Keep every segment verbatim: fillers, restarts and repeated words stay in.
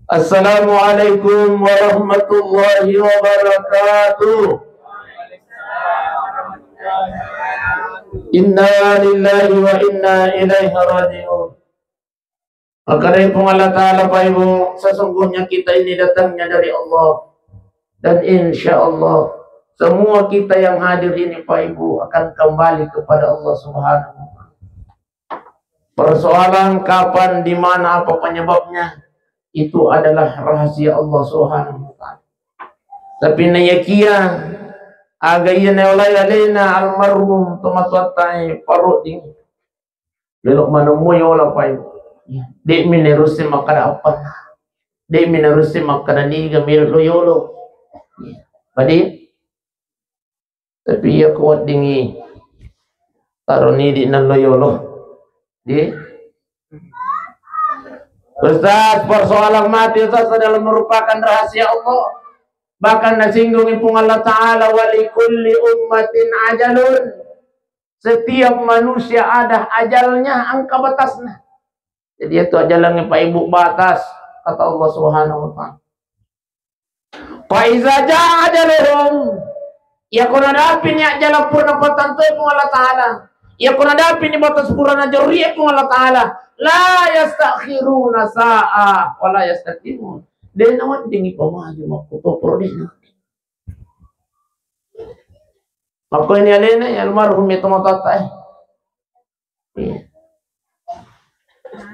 Assalamualaikum warahmatullahi wabarakatuh. Inna lillahi wa inna ilaihi raji'un. Makkedai Puang Allah Ta'ala, Pak Ibu, sesungguhnya kita ini datangnya dari Allah. Dan insya Allah, semua kita yang hadir ini, Pak Ibu, akan kembali kepada Allah Subhanahu wa Ta'ala. Persoalan kapan, di mana, apa penyebabnya, itu adalah rahasia Allah Subhanahu wa Ta'ala. Tapi nayakia aga iya naolai alena almarhum tomatoatta e, Pak Rodding, melo maneng mo yola, Pak Ibu. De'mi narusse makkeda apa. De'mi narusse makkeda niga melo lo yolo. Padi Tapi iya ko weddingngi taroni di nallo yolo. Di Ustaz, persoalan mati, Ustaz, adalah merupakan rahasia Allah. Bahkan nasinggungi Puang Allah Ta'ala, "Wa likulli ummatin ajalun." Setiap manusia ada ajalnya, engka batasna. Jadi itu ajalannya, Pak Ibu, batas, kata Allah Subhanahu wa Ta'ala. Fa iza jaa ajaluhum, iyako nadapini ajal pura napattantué Puang Allah Ta'ala, iyako nadapini batas pura najorrié Puang Allah Ta'ala, la yastakhiruna sa'a wa la yastaqdimun. Dé' naweddingi pamaju makkutoparo, dé' na. Makkuini aléna ya almarhum itu matotta, eh. Iya.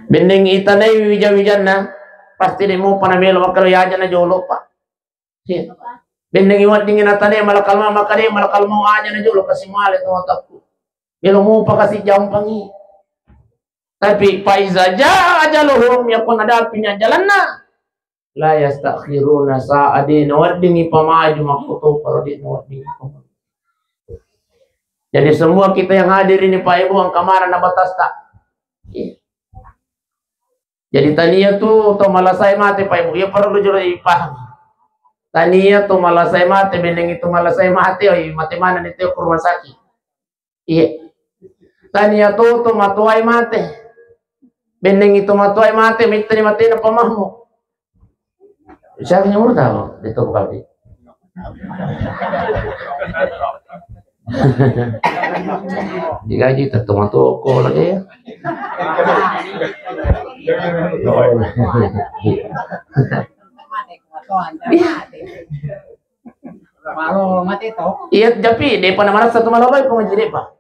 Benneng itanai wija-wijanna, pasti dé' mupa namelo makkeda aja na jolo, Pak. Iya. Benneng iweddingi natanai malakal mau, makkeda malakal mau aja na jolo, kasi male to matakku. Melo mupa kasi jampangi. Tapi fa iza jaa ajaluhum, iyako nadapini ajalanna, la yastakhiruna sa'a, dé' naweddingi pamaju makkutoparo, dé' naweddingi pamaju. Jadi semua kita yang hadir ini, Pak Ibu, engka maneng batasta. Iya. Jadi tania tu to malasai mate, Pak Ibu, iya perlu jolo ipahami. Tania to malasai mate, benneng itu malasai mate, oi, mate maneng itu ke rumah sakit. Iya. Tania to to matoai mate. Benneng itu matoai mate, mittani matena pamahmu. Siapa yang urut tahu? Itu bukan. Digaji tettu matoa ko lagi ya. Iya. Malolo mate to. Iya, tapi depa namaressa tu malolo, ipo majiri depa.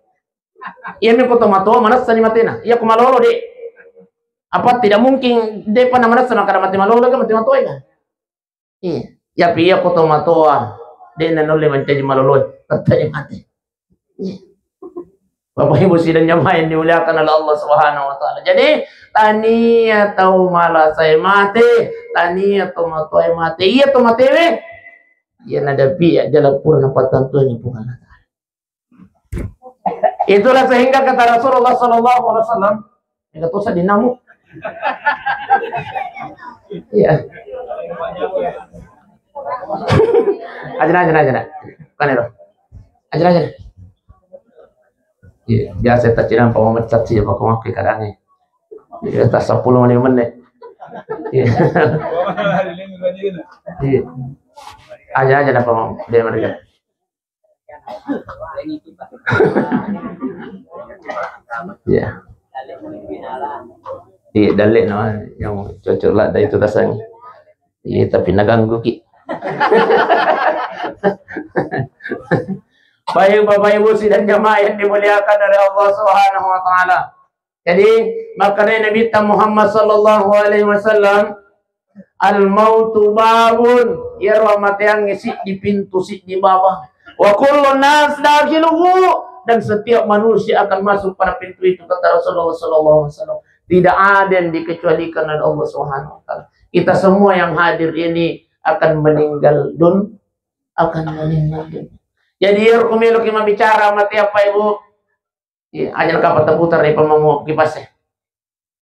Iya, mi ko to matoa manessani matena. Iya, ko malolo, dé'. Apa tidak mungkin depa namanessa makkeda mate malolo kan, mate matoa kan? Iya. Iya, pi iya ko to matoa, dé' nanulle mancaji malolo, tettai mate. Iya. Bapak Ibu sidang jamaah yang dimuliakan oleh Allah Subhanahu wa Ta'ala. Jadi, tania tau malasai mate, tania to matoai mate. Iya to matewe, iya nadapi ya jala pura napattantuangi Puang Allah Ta'ala. Itulah sehingga kata Rasulullah sallallahu alaihi wasallam, yang kata usah dinamu. Iya. Aja, aja, aja. Kan itu. Aja, aja. Iya, biasa tak cinang pemamet saksi apa kau makai kadangnya. Iya, tak sepuluh menit menit. Iya. Iya. Aja, aja, apa mau dia mereka. Iya. Iya, dalle no, yang cocok lah dari itu tasang. Iya, tapi naganggu ki. Baik, Bapak Ibu sidang jamaah yang dimuliakan oleh Allah Subhanahu wa Ta'ala. Jadi, makkedai Nabitta Muhammad sallallahu alaihi wasallam, "Al mautu babun," iyaro amateangnge siddi pintu, siddi baba. "Wa kullu nas dakhiluhu," dan setiap manusia akan masuk pada pintu itu, kata Rasulullah sallallahu alaihi wasallam. Tidak ada yang dikecualikan oleh Allah Subhanahu wa Ta'ala. Kita semua yang hadir ini akan meninggal dun-, akan meninggal dunia. Jadi, iyaro ko meloki mabbicara mate, apa, Ibu? Iya, aja kapang taputar, Pak, pamammu kipas e.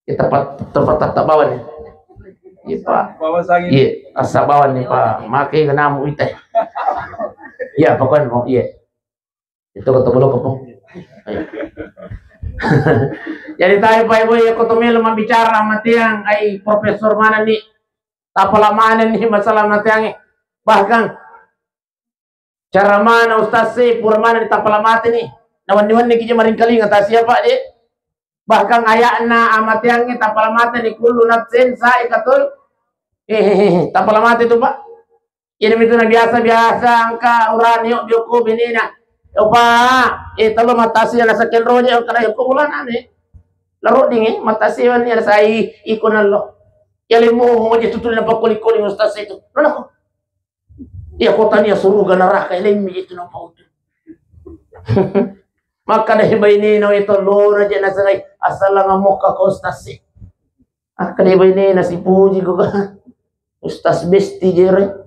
Iya, tempat, tempat tatap bawah nih. Iya, Pak. Bawah sangin. Iya, asa bawah nih, Pak. Make kenamu ite. Iya, pokoknya mau, iya. Itu kata belum kepung. Iya. Jadi tadi, Pak, Ibu, iya, ko to melo mabbicara matiang, ai profesor mana nih? Tapala manenni masalah mateangnge. Bahkan cara mana ustaz e, pura mana ditapala mateni. Na wenni-wenni kija maringkalinga tasiapa de. Bahkan ayakna amateangnge tapala mateni, kullu nafsin saikatul. Eh, eh, eh, tapala mate tu, Pak. Jadi itu na biasa-biasa engka urani yo bioko benena. Opa, eh, talo matasi na sakel roje engka na yoko bulan ane. Laro dinge matasi wani na sai iko nallo. Ya lemo je tutul na pakoli-koli ustaz itu. Lolo ko. Iya, ko tania suruga neraka, lemmi itu na pautu. Maka dai bainena we to lona je nasagai, assalanga mokka ko ustaz e. Akka dai bainena sipuji ko ka. Ustaz besti jere.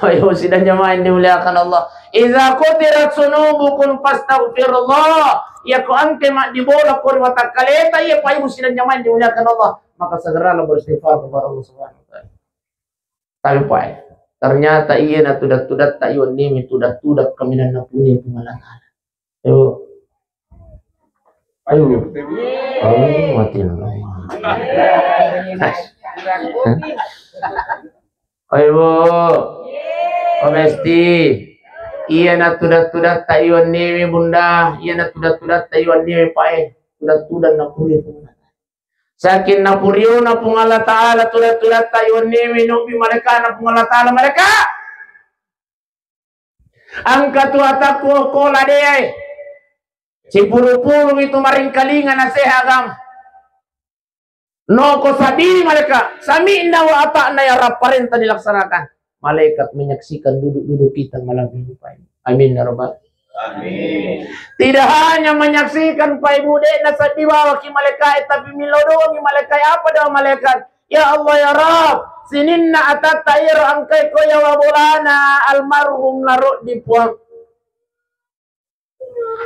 Ayo sidang jamaah yang dimuliakan Allah. Idza kutirat sunubukum fastaghfirullah. Ya ko angke mak dibola ko watakkaleta, ya paibu sidang jamaah yang dimuliakan Allah. Maka segeralah beristighfar kepada Allah Subhanahu wa taala. Tapi pae, ternyata iya na tudat-tudatta iwennimi tudat-tudat kaminang napuni Puang Allah Taala. Ayo. Ayo. Oh, mati na. Ayo, Bu. Komesti. Iya na tudat-tudatta iwennimi Bunda, iya na tudat-tudatta iwennimi pae. Tudat-tudat napuni Puang Allah Taala. Saking napuriona Puang Allah Taala tuda-tudatta iwenniwi nobbi malaikana Puang Allah Taala, malaika. Engka tu atakku ko ladeai. Sipuru-puru itu maringkalinga naseha agama. Noko sabini malaika, sami'na wa ata'na ya Rabb, parenta dilaksanakan. Malaikat menyaksikan duduk-duduk kita malam ini, Pak. Amin ya Rabbal. Amin. Tidak hanya menyaksikan, Pak Ibu, de' nasaddi bawaki malaikat, tapi milodongi malaikat. Apa doa malaikat? Ya Allah, ya Rabb, sininna atatta iyaro engkai ko yawa bolana almarhum laro di Puang.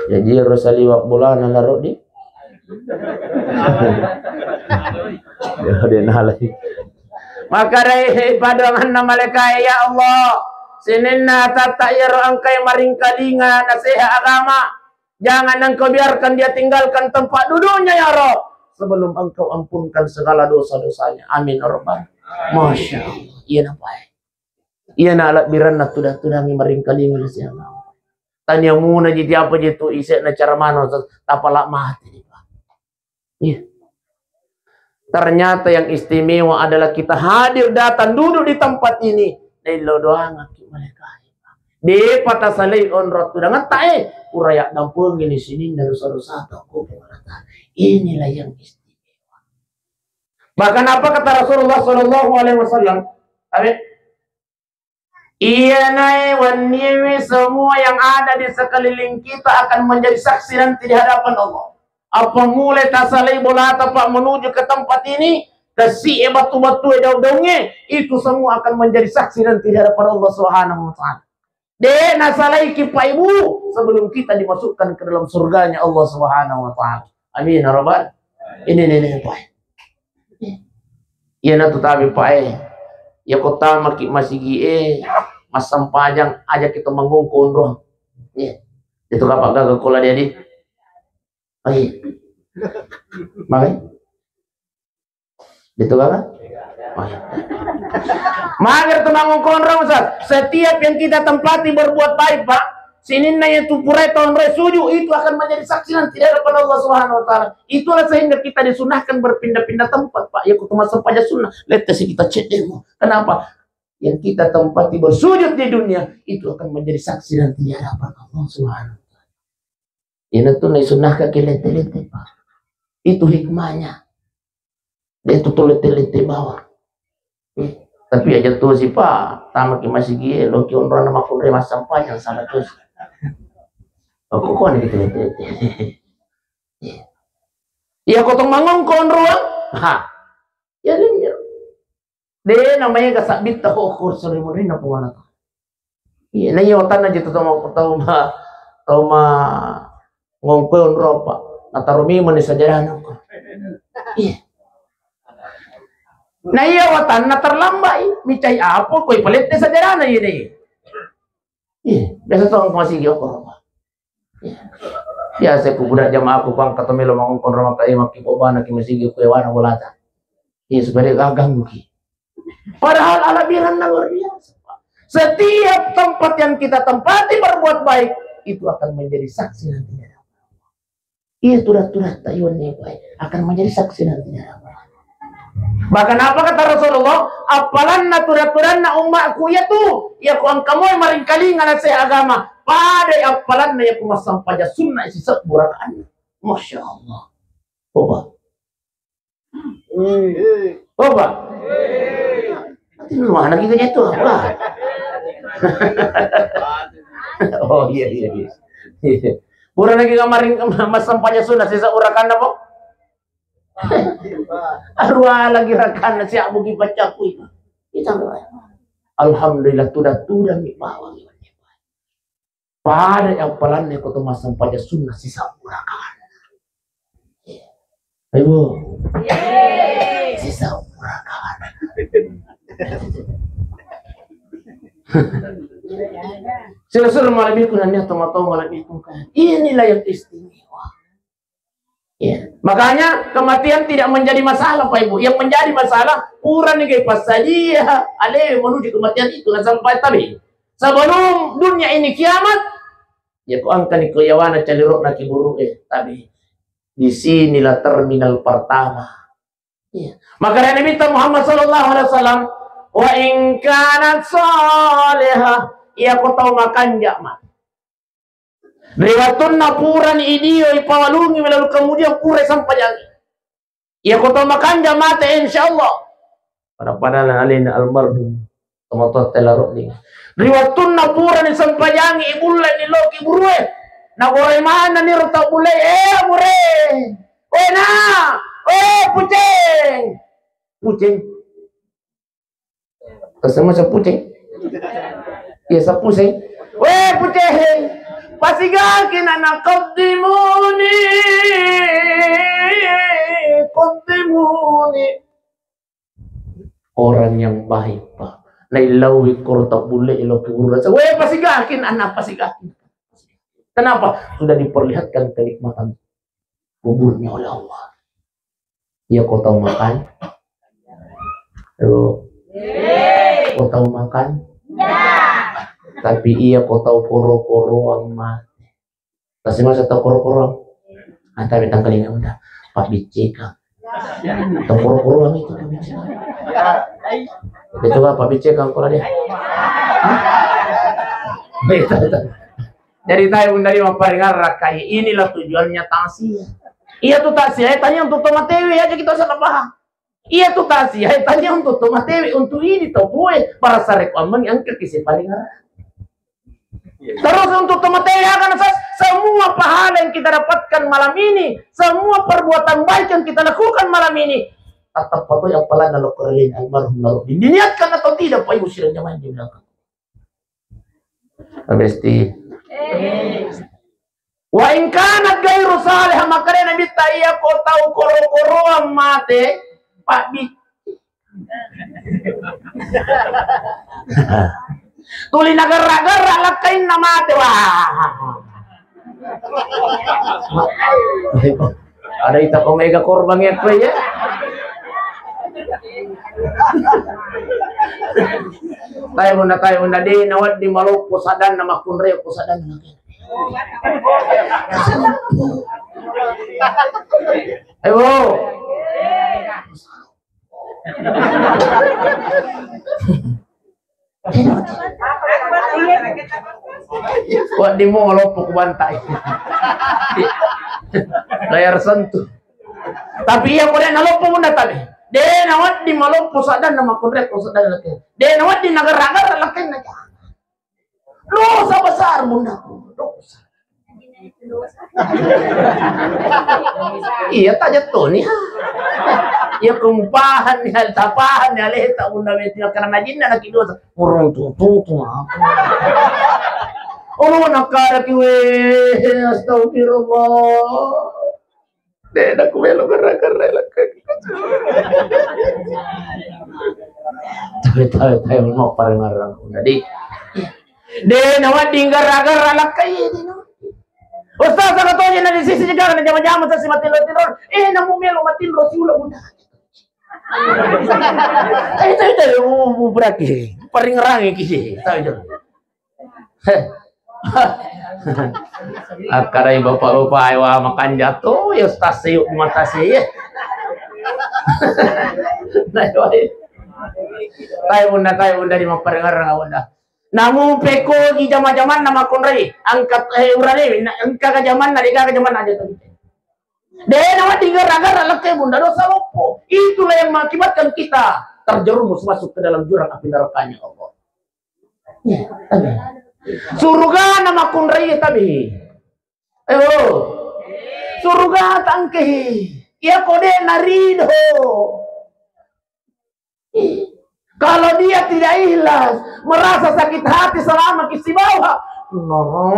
Jaji ero saliweng bolana laro di. Ya, de' nalai. Maka dai padoanganna malaika, ya Allah, sininna atatta iyaro engkai maringkalinga naseha agama. Jangan engkau biarkan dia tinggalkan tempat duduknya, ya Rabb, sebelum engkau ampunkan segala dosa-dosanya. Amin ya Rabbal. Masya Allah. Iya napae. Iyana alabbiranna tudang-tudangi maringkalinga naseha agama. Tania muna ji tiapa je tu ise'na cara mano tapala mati ni, Pak. Iya. Ternyata yang istimewa adalah kita hadir datang duduk di tempat ini. Naillau doangaki malaikat. De'pa tasalai onro tudangetta e. Pura yaddampengi ni sininna dosa-dosata ko Puang Allah Taala. Inilah yang istimewa. Bahkan apa kata Rasulullah sallallahu alaihi wasallam? Amin. Iyanae wenniewe semua yang ada di sekeliling kita akan menjadi saksi nanti di hadapan Allah. Apa mulai tasalai bolata, Pak, menuju ke tempat ini, kesi'e batu-batue daung-daungnge, itu semua akan menjadi saksi nanti di hadapan Allah Subhanahu wa Ta'ala. De' nasalaiki, Pak Ibu, sebelum kita dimasukkan ke dalam surganya Allah Subhanahu wa Ta'ala. Amin ya Rabbal. Ini, ini, ini, Pak. Iyana tu tabe, Pak, e. Iya ko tamaki masigi e, massempajang, aja kita mangongko onro. Iya. Itu kapang gaga kola dia di. Oh, iya. Magai. Itu gaga. Mager tu mangongko onro, Ustaz. Setiap yang kita tempati berbuat baik, Pak, sininna itu purai tahun rai suju, itu akan menjadi saksi nanti di hadapan Allah Subhanahu wa Ta'ala. Itulah sehingga kita disunahkan berpindah-pindah tempat, Pak. Ya, kutu masa paja sunnah. Lete si kita cedemu. Kenapa? Yang kita tempati bersujud di dunia itu akan menjadi saksi nanti di hadapan Allah Subhanahu wa Ta'ala. Ini tuh naisunnahkan ke lete-lete, Pak. Itu hikmahnya. Dia tuh tuh lete-lete bawah. Eh, tapi aja tuh si Pak, tamaki masigi e, loki onrona makunre massempajang sama terus. Aku kok gitu lete-lete. Iya, kotong mangongko onro. Ha. Ya, dia. De' namaega sabbitta hokko ri murinna Puang Allah Taala. Iya, na iya watanna je tau ma, tau ma, tau ma ngongkoi onro, Pak. Nataro memang ni sajarana, Pak. Iya. Na iya watanna terlambat i, micai apa koi palette sajarana iya deh. Iya, biasa tong masigi okko. Iya. Biasa ku budak jamaahku, Bang, kata melo mangongkon roma kai makki pobana ki masigi ku ewana bolata. Iya, supaya dia ganggu ki. Padahal alebbirenna luar biasa, Pak. Setiap tempat yang kita tempati berbuat baik, itu akan menjadi saksi nantinya. Iya, tudang-tudang tak iwan ni, Pak, akan menjadi saksi nantinya. Bahkan apa kata Rasulullah? Appalanna tudang-tudanna ummaku iya tu, iya ku engka moe maringkalinga nasihat agama. Pada appalanna iya ku massampaja sunna sisebbu rakaat. Masya Allah. Coba. Oh, Pak. Nanti lu mana kita jatuh, Pak? Oh, iya, iya, iya. Iya. Pura lagi kemarin, massampaja sunna sisa urakanna, Pak. Arwah lagi rakanna siap buki bacaku itu. Kita, Alhamdulillah, tuda-tuda mi bawang. Pada appalanna ko to massampaja sunna sisebbu rakaat. Ayo. Sisebbu rakaat. Sila-sila malebbiku nania toma-toma malebbiku kan. Inilah yang istimewa. Ya. Makanya kematian tidak menjadi masalah, Pak Ibu. Yang menjadi masalah, purani gai passadia, alewe menuju kematian itu, nasaba tabe. Sebelum dunia ini kiamat, ya ko engkani ko yawana caliro'na kiburu, eh, tabe. Di sinilah terminal pertama. Ya. Maka dari Nabi Muhammad sallallahu alaihi wasallam, "Wa in kanat salihah," iya ko tau makanja ma. Ri wettunna purani idio ipawalungi, lalu kemudian pura sampajangi. Iya ko to makanja mate, insya Allah. Pada-pada alena almarhum tomatoatta larodding. Ri wettunna purani sampajangi ibulle ni lo kiburue. Nagore mana ni ro tau bulle, eh, bure. Eh, na. Eh, puceng. Puceng. Terus sama sapuceng. Iya, sapuceng. Weh, puceng. Pasigaki nana qaddimuni. Qaddimuni. Orang yang baik, Pak. Naillaui koro tabulle ilo kuburan. Weh, pasigaki nana, pasigaki. Kenapa? Sudah diperlihatkan kenikmatan kuburnya oleh Allah. Iya ko tau makan. Aduh. Ko tau makan. Tapi iya ko tau koro-koroang mate. Pasti masa tau koro-koroang. Anta betang kali udah. Pak Bicika. Tau koro-koroang itu Pak Bicika. Betul apa Bicika kalau dia? Betul. Jadi tae undari mapparingarrang kai, inilah tujuannya takziah. Iya tu takziah, eh, tanya untuk tomatewe aja kita salah paham. Iya tu takziah, eh, tanya untuk tomatewe, untuk ini to boe, para sareko ameng angka kisi paling arah. Terus untuk tomatewe akan ses-, semua pahala yang kita dapatkan malam ini, semua perbuatan baik yang kita lakukan malam ini, tetap apa yang pahala lo kerjain almarhum lalu diniatkan atau tidak, Pak Ibu sidang jamaah yang dimuliakan. Besti. Wa in kanat ghairu salihah, makkedai Nabitta, iya ko tau koro-koroang mate, Pak Bi. Tuli nagerra-gerra lakkainna mate, wah. Ada ita ko mega korban ya, kowe ya. Tae munda, tae munda, de nawedding maloppo sadanna makkunrai ko sadanna. Ayo. Wedding mo maloppo ku bantai. Layar sentuh. Tapi iya ko de naloppo munda tabe. De nawedding maloppo sadanna makkunrai ko sadanna laki. De nawedding nagerra-gerra lakkainna. Dosa besar, Bunda. Dosa. Iya, tajettoni. Iya, kumpahan ni, tapahan ni, aleta, Bunda, meti karena jinna naki dosa. Urung tutu, tutu, apa? Oh, nakadaki, weh, astagfirullah. De naku melo gerra-gerra lakkai. Tabe, tabe, tabe, mau parengarang. Jadi, de nawedding gerra-gerra lakkai, de nawedding. Ustaz, saka toje na di sisi jegara na jama-jama sasi matinro-tinro. Eh, namu melo matinro siula, Bunda. Eh, itu, itu, mu, mu, berarti. Paringerangi ki. Tahu itu. Heh. Akkarai bapak-bapak, ayo, ah, makanja to, ya, ustaz, yuk, mata sih, ya. Nah, ayo, ayo. Tayo, Bunda, tayo, Bunda, di mapparingerang, Bunda. Namu peko di jama-jamanna makkunrai, angkat, eh, urane, na-, engka ka jamanna, de ka jamanna, de. De na mati gara-gara lekke, Bunda, dosa loppo. Itulah yang mengakibatkan kita terjerumus masuk ke dalam jurang api nerakanya Allah. Iya, tabe. Surga na makkunrai, tabe. Ayo. Surga tangke. Iya kode narido. Kalau dia tidak ikhlas, merasa sakit hati selama kisibawa, neraka.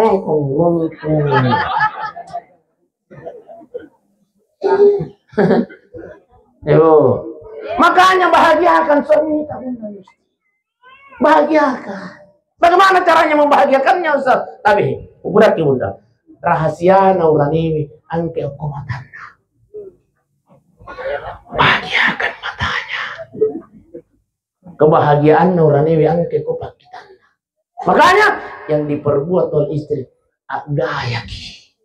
Ayo. Makanya bahagiakan suami kita, Bunda. Bahagiakan. Bagaimana caranya membahagiakannya, Ustaz? Tapi, uburaki, Bunda. Rahasia nauraniwi angke okko matanna. Bahagiakan matanya. Kebahagiaan nauraniwi angke ko pakkitanna. Makanya yang diperbuat oleh istri, agayaki.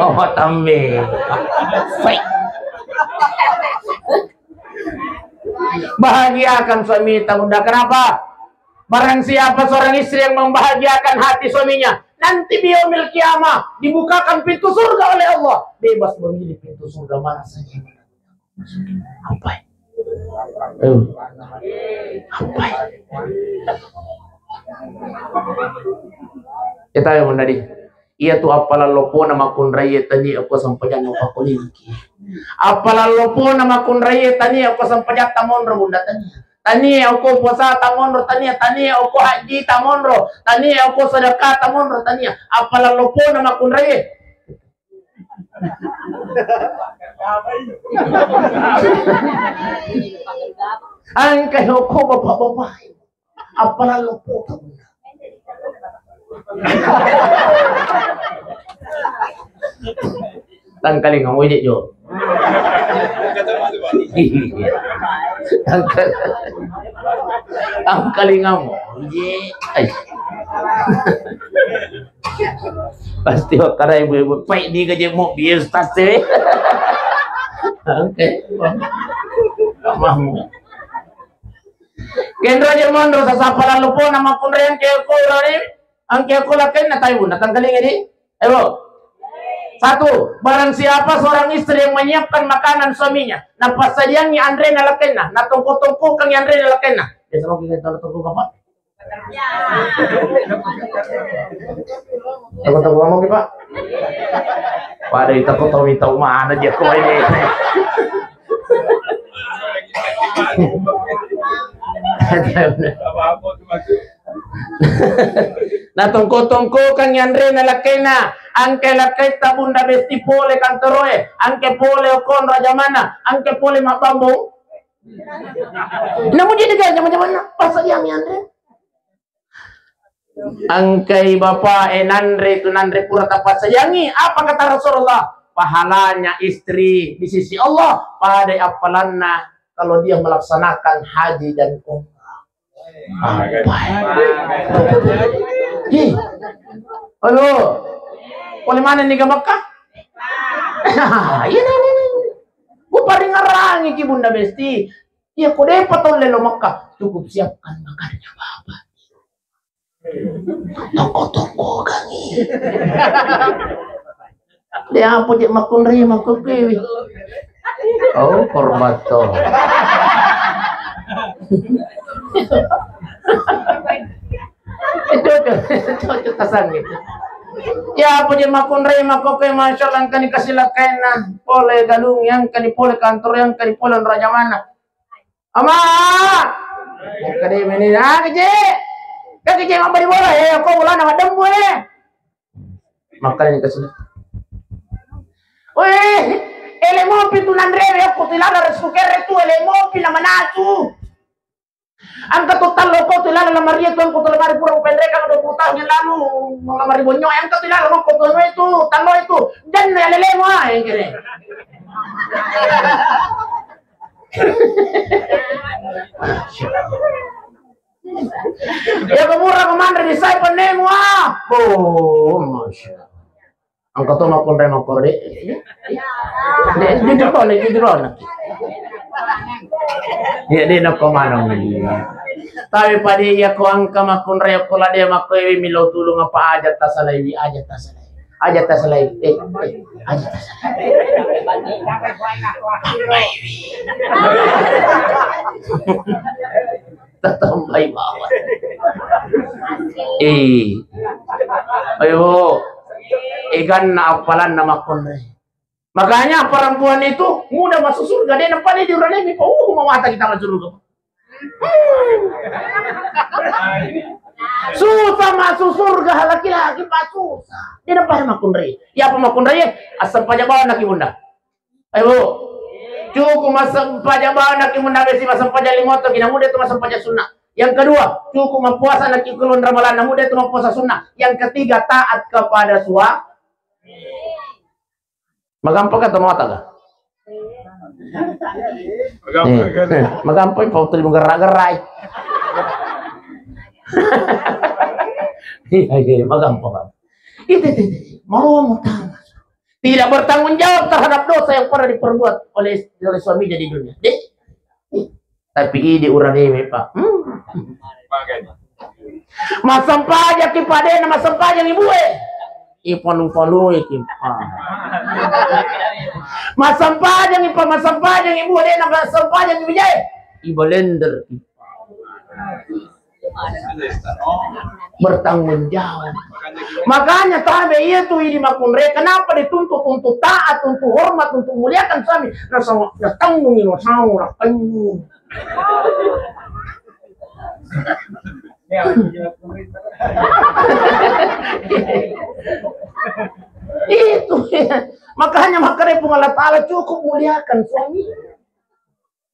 Oh, tambe. Bahagiakan suami kita, Bunda. Kenapa? Barang siapa seorang istri yang membahagiakan hati suaminya, nanti di yaumil qiyamah dibukakan pintu surga oleh Allah. Bebas memilih pintu surga mana saja. Apa? Eh. Apa? Kita yang menjadi. Iyatu appalang loppona makkunraié tania okko sempajang mupakkolingki. Appalang loppona makkunraié tania okko sempajatta monro, Bunda, tania. Tania okko puasata monro, tania, tania okko hajjita monro, tania okko sedekata monro, tania. Appalang loppona makkunraié. Engka okko bapak-bapak. Appalang loppota, Bunda. Tangkalinga mo je, Jo. Tangkal-, tangkalinga mo je. Ai. Pasti wakara ibu-ibu. Pai ni gaje mo biasa sih. Oke. Mamamu. Kenro je monro, sasappa lalopona makkunrai angke ko urane, angke ko lakenna, tabe, Bunda, tangkalinga di. Ayo. Satu, barang siapa seorang istri yang menyiapkan makanan suaminya, napassadiangngi anrena lakenna, natongko-tongkokangngi anrena lakenna. Biasa mau kita tahu tongko apa? Tongko-tongko ngomong, Pak. Pada itu aku tahu, tahu mana dia kau ini. Natongko-tongkokangngi anrena lakkena, angke lakketta Bunda Besti pole kantoroe, angke pole okko onro jamanna, angke pole mabbambung. Namu jadi gaya jaman-jamanna, pas dia mi anre. Engkai bapak e nanre tu nanre pura tapassayangi. Apa kata Rasulullah? Pahalanya istri di sisi Allah pada appalanna kalau dia melaksanakan haji dan umrah. Apa? Hi. Halo. Pole mana ni ke Mekah? Iya, iya, iya. Ku paringerangi ki Bunda Besti. Iya, ko depa tolle lo Mekah, cukup siapkan makannya bapak. Tongko-tongkokangngi. De apa je makkunrai makkukkuiwi. Oh, hormat to. Cocok, cocok tasangi. Ya apa je makkunrai makkukkui, masyaallah, engkani kasilakainna. Pole galung, engkani pole kantor, engkani pole onro jamanna. Ama! Kade meni, ah, kece. Ka kece mabbali bola, eh, ko bolana maddemmu, eh. Makanya kasih. Weh, Ele mopi tu nanrewe, okko tu ilala restu kere tu, ele mopi na manasu. Engka tu tallo ko tu ilala lamaria tu, engko tu lamari pura upenrekang dua puluh tahun yang lalu, lamari bonyo, engka tu ilala mokko tu anu itu, tallo itu, dan ya lelemu ah, yang kere. Ya kemura kemana di saya penemu ah. Oh, masya Allah. Engka to makkunrai makkunrai. De, jujur to, de, jujur to. Iya, de, nakko maneng. Tapi pada iya ko engka makkunrai ko la de makko ewe milo tulung apa aja tasalai, aja tasalai. Aja tasalai. Eh, eh, aja tasalai. Tatambai bawang. Eh. Ayo. Eganna appalanna makkunrai. Makanya perempuan itu mudah masuk surga. Dia nampak dia di urane mi, uh, mawata kita masuk surga. Hmm. Susah masuk surga laki-laki, Pak, susah. Dia nampak makkunrai. Ya apa makkunrai? Asam pajak bawang laki bunda. Ayo, Bu. Cukup massempajang bawang naki munna besi massempajang limoto, kina muda itu massempajang sunnah. Yang kedua, cukup mappuasa naki kulon Ramalan, muda itu mappuasa sunnah. Yang ketiga, taat kepada suami. Magampang kan teman otak? Magampang kan? Eh, eh, magampang, Pak, terima gerak-gerai. Iya, iya, magampang, Pak. Itu, itu, itu. Mau mau tamat. Tidak bertanggung jawab terhadap dosa yang pernah diperbuat oleh, oleh suaminya di dunia. Deh. Tapi idi urane me, Pak. Hmm. Massempajang ki, Pak, de na massempajang ibu e. Ipanu-panu ki, Pak. Massempajang, Pak, massempajang ibu de na massempajang ibu e. Ibalender ki, Pak. Bertanggung jawab. Makanya tabe iya tu idi makkunrai, kenapa dituntut untuk taat, untuk hormat, untuk muliakan suami? Nasaba natanggungi, nasaba natanggung. Itu ya. Makanya makanya Puang Allah Ta'ala cukup muliakan suami.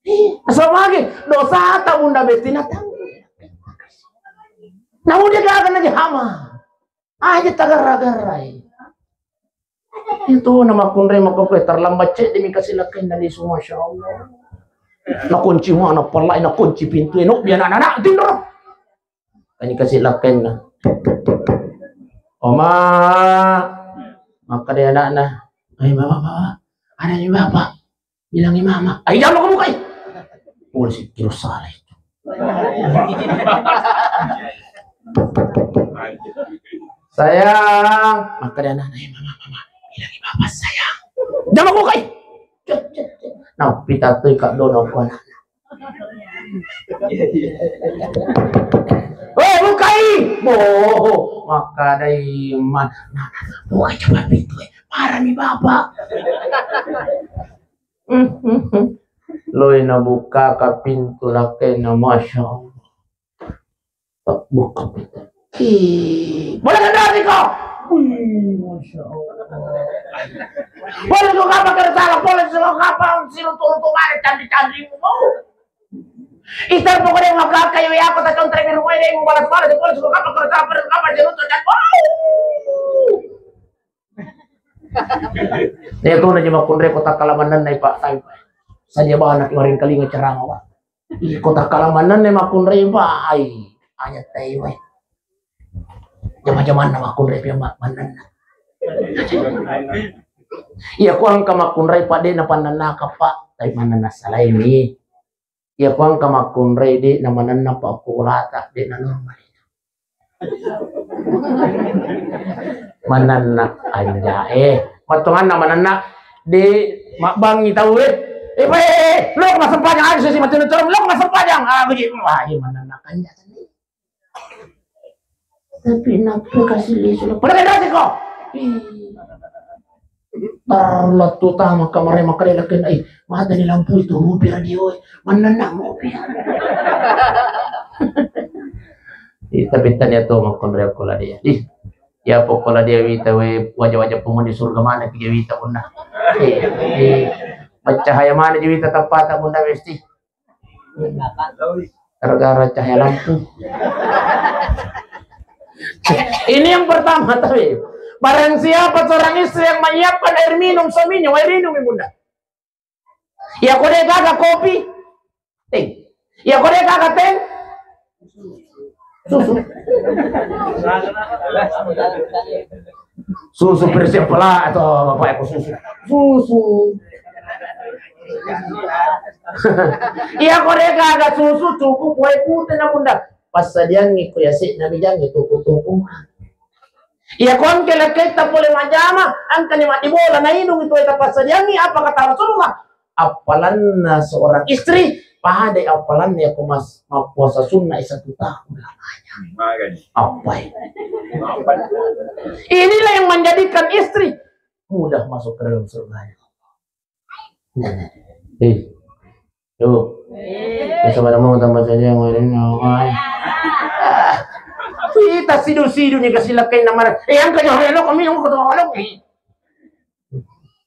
Ih, asal magi dosa ta bunda betina tanggung. Namu dia gaga na jahama. Aja tagarra-garrai. Itu nama kunre maka kue terlambat cek demi kasih lakin dari semua, masya Allah. Na kunci mana pelai, na kunci pintu, enok biar anak-anak tidur. Kan dikasih lakenna. Oma, maka dia anakna. Hai mama, mama. Ada ni bapak. Bilangi mama. Ai, jangan kamu kai. Polisi terus salah itu. Sayang, maka dia anakna, hai mama, mama. Bilangi bapak sayang. Jangan kamu kai. Nah, pita tu kak dono kona. Weh, bukai! Boh, maka dai man. Nah, nah, buka coba pintu, eh. Marah nih bapak. Loi na buka ka pintu lakena, masya Allah. Buka pintu. Ih, boleh kendaraan kau? Wih, masya Allah. Boleh juga apa kerja salah, boleh juga apa silu turun tuh mana candi-candimu mau. Itar pokoknya ngakak kayu ya, aku tak kontra di rumah ini, mau balas-balas, boleh juga apa kerja salah, apa jenuh tuh dan wow. Nia tu na jama kunre kota kalamanna nai Pak, tai. Saja bahan nak maring kalinga ceramah, Pak. Ih, kota kalamanna nai makkunre, Pak. Ai, aja tai, weh. Jama-jamanna makkunre pia ma-, manenna. Iya, ku engka makkunre, Pak, de na pannennaka, Pak. Tapi manenna salai mi. Iya, ku engka makkunrai, de na manenna pa okko bolata, de na normal. Manenna anja, eh, mattonganna manenna, de mabbangi tau, eh. Eh, pa, eh, eh, lo massempajang, aja sesi mati nonton, lo massempajang. Ah, begitu. Wah, iya manenna kanja tadi. Tapi nappa kasih lisu, pada beda sih kok. Ih. Tarlattu tama kamare makkeda lakkainna, "Ih, matani lampu itu, mopi radio e, mannenna mopi." Ih, tapi tania to makkonre okko la dia. Ih, ya pokko la dia wita we, waja-waja pemuni surga mana ki wita punna. Eh, eh, bercahaya mana juita tappata Bunda Besti? Gara-gara cahaya lampu. Ini yang pertama, tapi barang siapa seorang istri yang menyiapkan air minum suaminya, wai rinumi Bunda. Iya ko de' gaga kopi, teh. Iya ko de' gaga teh, susu. Susu persiap pala atau bapak aku susu. Susu. Iya ko de' gaga susu, cukup wae pute na Bunda. Passadiangngi ko yase' na bijangngi tuku-tuku. Iya ko engka lakkaitta pole majjama, engkani maddibola, nainung itu wae tapassadiangngi, apa kata Rasulullah? Appalanna seorang istri pada appalanna iya ko mas-, mappuasa sunna satu tahun lamanya. Apa ini? Inilah yang menjadikan istri mudah masuk ke dalam surga. Eh. Yo. Masa pada mau tambah saja yang lain, oh, ay. Kita sidu-sidu ni kasi lakkainna. Eh, yang kena helo kami yang kau tahu.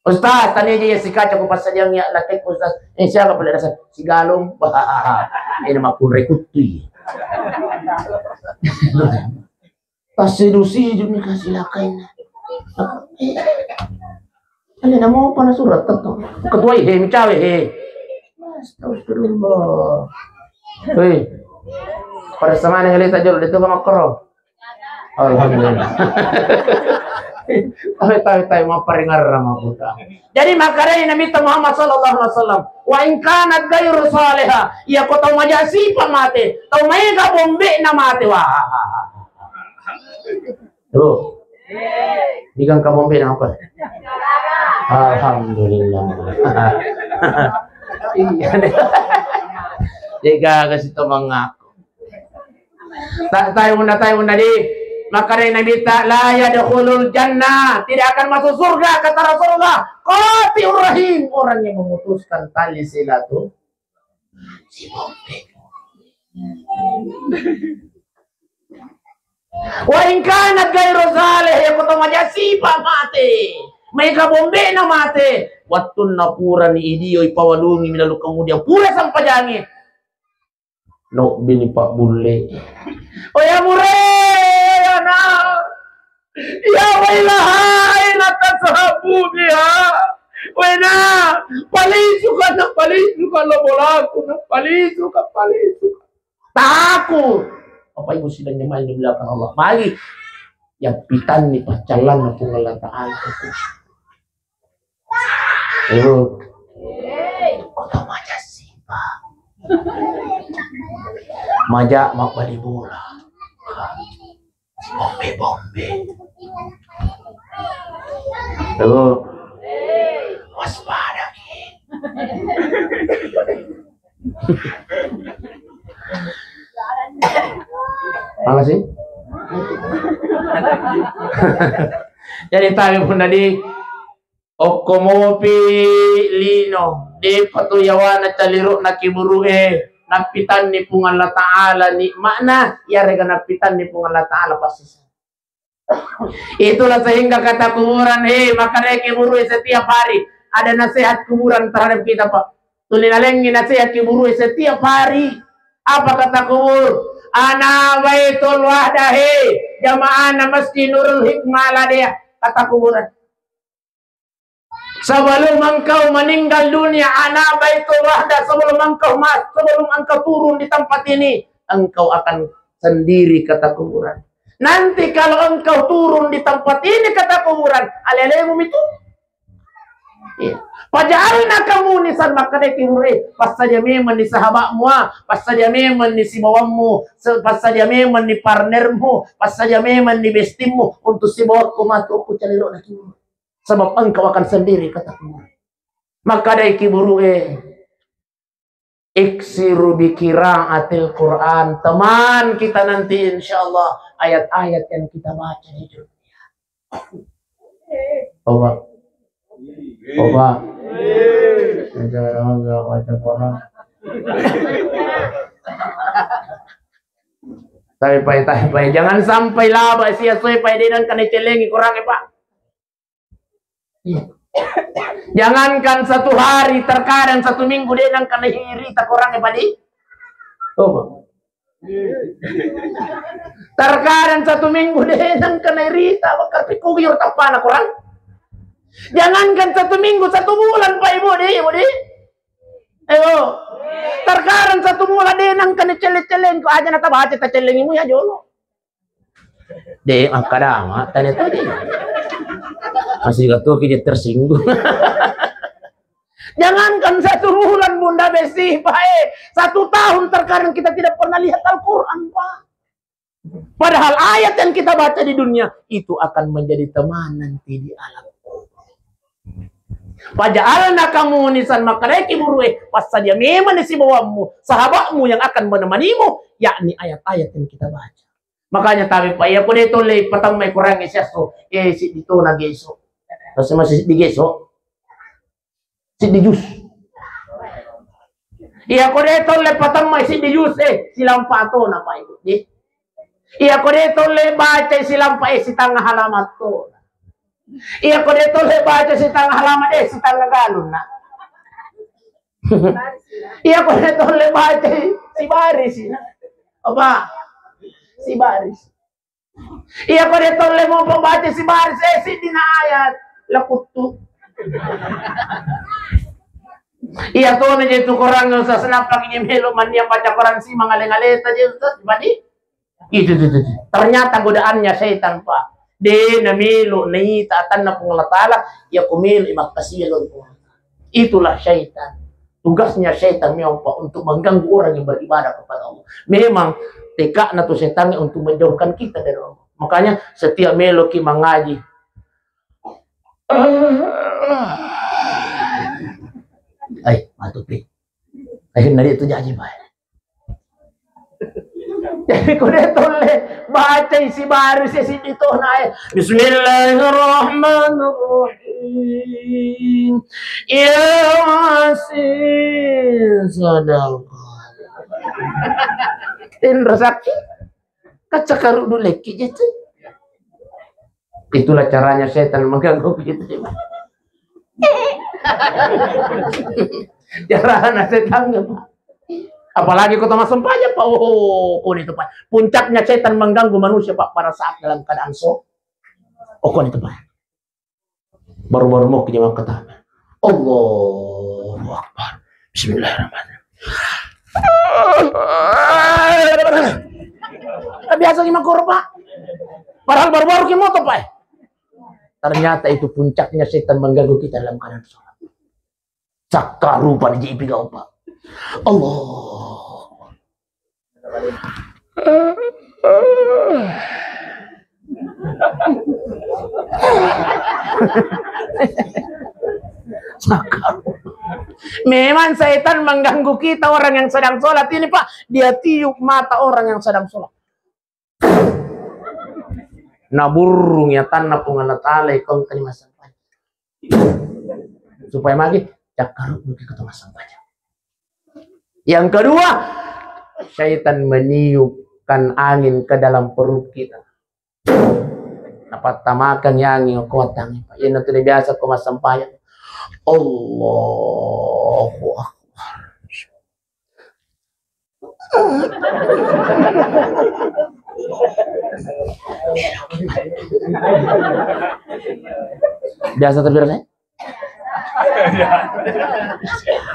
Ustaz, tanya aja ya si kaca ko passadiangngi lakkaikku Ustaz. Eh, siapa pula dasar? Si Galung. Ini mah pun rekutui. Tassidu-sidu ni kasi lakkainna. Alena mopa na surat tetto. Ketuai he, micawe he. Astagfirullah. Hei. Pada semana ngaleta jolo, de' tu ka makkoro. Alhamdulillah. Tawe, tawe, tawe, mapparingarra mabuta. Jadi makkedai Nabitta Muhammad sallallahu alaihi wasallam, "Wa in kanat ghairu salihah," iya ko tau maja sipa mate, tau maega bombe'na mate, wah. Tuh. Digang ka bombe'na apa? Alhamdulillah. Iya. De'gaga si to mangaku. Ta-, tai Bunda, tai Bunda di. Makkedai Nabitta, "La yadkhulul jannah," tidak akan masuk surga, kata Rasulullah. "Qati'ur rahim," orang yang memutuskan tali silaturahmi. Wa in kanat ghairu salih, iya ko tau maja sipa mate. Maega bombe'na mate. Wattunna purani idio ipawalungi, lalu kemudian pura sampajangi. Nobbini pabbulle. Oh ya mure, ya na. Ya wailaha, aina tazhabu biha. Wena, palisuka na, palisuka lo bolaku na, palisuka, palisuka. Takut. Bapak Ibu sidang jemaah yang dimuliakan Allah. Mari. Yang pitanni paccallanna Puang Allah Ta'ala. Ibu, kota maja sipa. Maja mabbali bola. Bombe-bombe. Tuh. Waspada ki. Apa sih? Jadi tahu pun tadi. Okko mopi lino, de'pa tu yawana caliro'na kiburu'e, nappitanni Puang Allah Ta'ala nikma'na, iyarega nappitanni Puang Allah Ta'ala passisa. Itulah sehingga kata kuburan, hei, makkedai kiburu'e setiap hari, ada nasihat kuburan terhadap kita, Pak. Tuli nalengngi nasihat kiburu'e setiap hari. Apa kata kubur? Ana Baitul Wahdah, hei, jamaahna Masjid Nurul Hikmah Aladea, kata kuburan. Sebelum engkau meninggal dunia, ana Baitul Wahdah, sebelum engkau mas-, sebelum engkau turun di tempat ini, engkau akan sendiri, kata kuburan. Nanti kalau engkau turun di tempat ini, kata kuburan, alelemu itu. Iya. Pajalna kamu ni san makkeda kubur, eh, passadia memang ni sahabatmu, ah, passadia memang ni sibawammu, se-, passadia memang ni partnermu, passadia memang ni bestimmu untuk sibawa ku matu ku caliro na kubur. Sebab engkau akan sendiri, kata kubur. Makkedai kubur, eh, iksiru bi qiraatil Quran. Teman kita nanti, insya Allah, ayat-ayat yang kita baca di dunia. Coba. Coba. Baca Quran. Tapi pai, tapi pai. Jangan sampai laba sia soe pai de nengka nacellengi Quran, eh, Pak. Iya. Jangankan satu hari, terkadang satu minggu de' nangka nairita Korangnge padi. Oh. Terkadang satu minggu de' nangka nairita, bakal pikku biar tappana Korang. Jangankan satu minggu, satu bulan, Pak Ibu, di, Ibu, di. Ayo. Terkadang satu bulan de' nangka nacelle-celleng, ko aja natabaca tacellengimu ya jolo. De', makkadama, tanya tu de'. Masih katu ki dia tersinggung. Jangankan satu bulan, Bunda Besi, Pak, eh, satu tahun terkadang kita tidak pernah lihat Al-Quran, Pak. Padahal ayat yang kita baca di dunia itu akan menjadi teman nanti di alam kubur. Faja'alnaka munisan, makkedaki burue, passadia memang sibawammu, sahabatmu yang akan menemanimu, yakni ayat-ayat yang kita baca. Makanya tabe, Pak, iya ko de' tolle patemmai Korangnge siesso, eh, siddi tona geso. Terus masih siddi geso. Siddi jus. Iya ko de' tolle patemmai siddi jus, eh, silampa tona, Pak Ibu. Di. Iya ko de' tolle baca silampa, eh, sitangnga halamat tona. Iya ko de' tolle baca sitangnga halamat, eh, sitangnga galunna. Iya ko de' tolle baca sibarisina. Apa? Sibaris. Iya ko de' tolle mopa baca sibaris, eh, siddina ayat. Lakuttu. Iya tona je tu Korang, Ustaz, nappaki je melo mannia baca Korang si mangale-ngaleta je, Ustaz, padi. Itu, itu, itu, itu. Ternyata godaannya setan, Pak. De' namelo naita atanna Puang Allah Ta'ala, iya ko melo i makkasiwiang lao ri Puang Allah Ta'ala. Itulah syaitan. Tugasnya syaitan memang, Pak, untuk mengganggu orang yang beribadah kepada Allah. Memang tekadna tu setannya untuk menjauhkan kita dari Allah. Makanya setiap meloki mangaji, ai, matupi. Ai, nari tu jaji, Pak. Jadi ko de' tolle bacai sibaris siddi tona, eh. Bismillahirrahmanirrahim. Yasin, sadaqah. Inrasaki. Kaca karu duleki je tu. Itulah caranya setan mengganggu kita. Carana setan, Pak. Apalagi ko tau massempajang, Pak. Oh, oh, oh, itu, Pak. Puncaknya setan mengganggu manusia, Pak, pada saat dalam keadaan so-, oh, ko itu, Pak. Baru-baru mau ke jamaah kata, Allahu Akbar. Bismillahirrahmanirrahim. Kan biasa ki makkoro, Pak. Padahal baru-baru ki moto, Pak. Ternyata itu puncaknya setan mengganggu kita dalam keadaan sholat. Cakkarupa di J P gaupa. Allah. Memang setan mengganggu kita orang yang sedang sholat ini, Pak. Dia tiup mata orang yang sedang sholat. Naburrungi atanna Puang Allah Ta'ala, ikau engkani massempajang. Supaya magi, cakkarudduki ko tau massempajang. Yang kedua, syaitan meniupkan angin ke dalam perut kita. Napattamakan angin ko watangnge. Iyanatu biasa ko massempajang. Allahu Akbar. Biasa terbiasa, eh?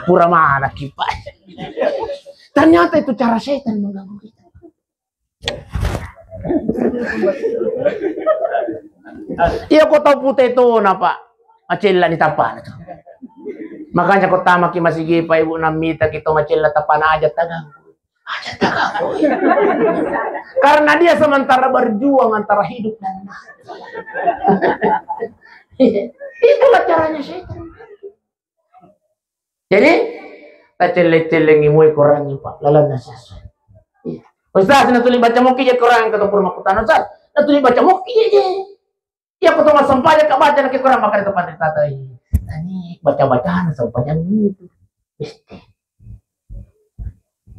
Pura mana kipas. Ternyata itu cara setan mengganggu kita. Iya, ko tau pute tona, Pak. Macella ni tapana tu. Makanya ko tamaki masigi, Pak Ibu, namita kita macella tapana aja tagang. Aja tagang. Karena dia sementara berjuang antara hidup dan mati. Itulah caranya setan. Jadi, tacelle-cellengi moi Korangnge, Pak, lalenna siesso. Iya. Ustaz, natuli baca moki je Korang, kata pura makkutana, Ustaz, natuli baca moki je. Iya, ko tau massempajang ka baca naki Korang, makanya tempat tata. Tani baca-bacana sempajang itu. Pasti.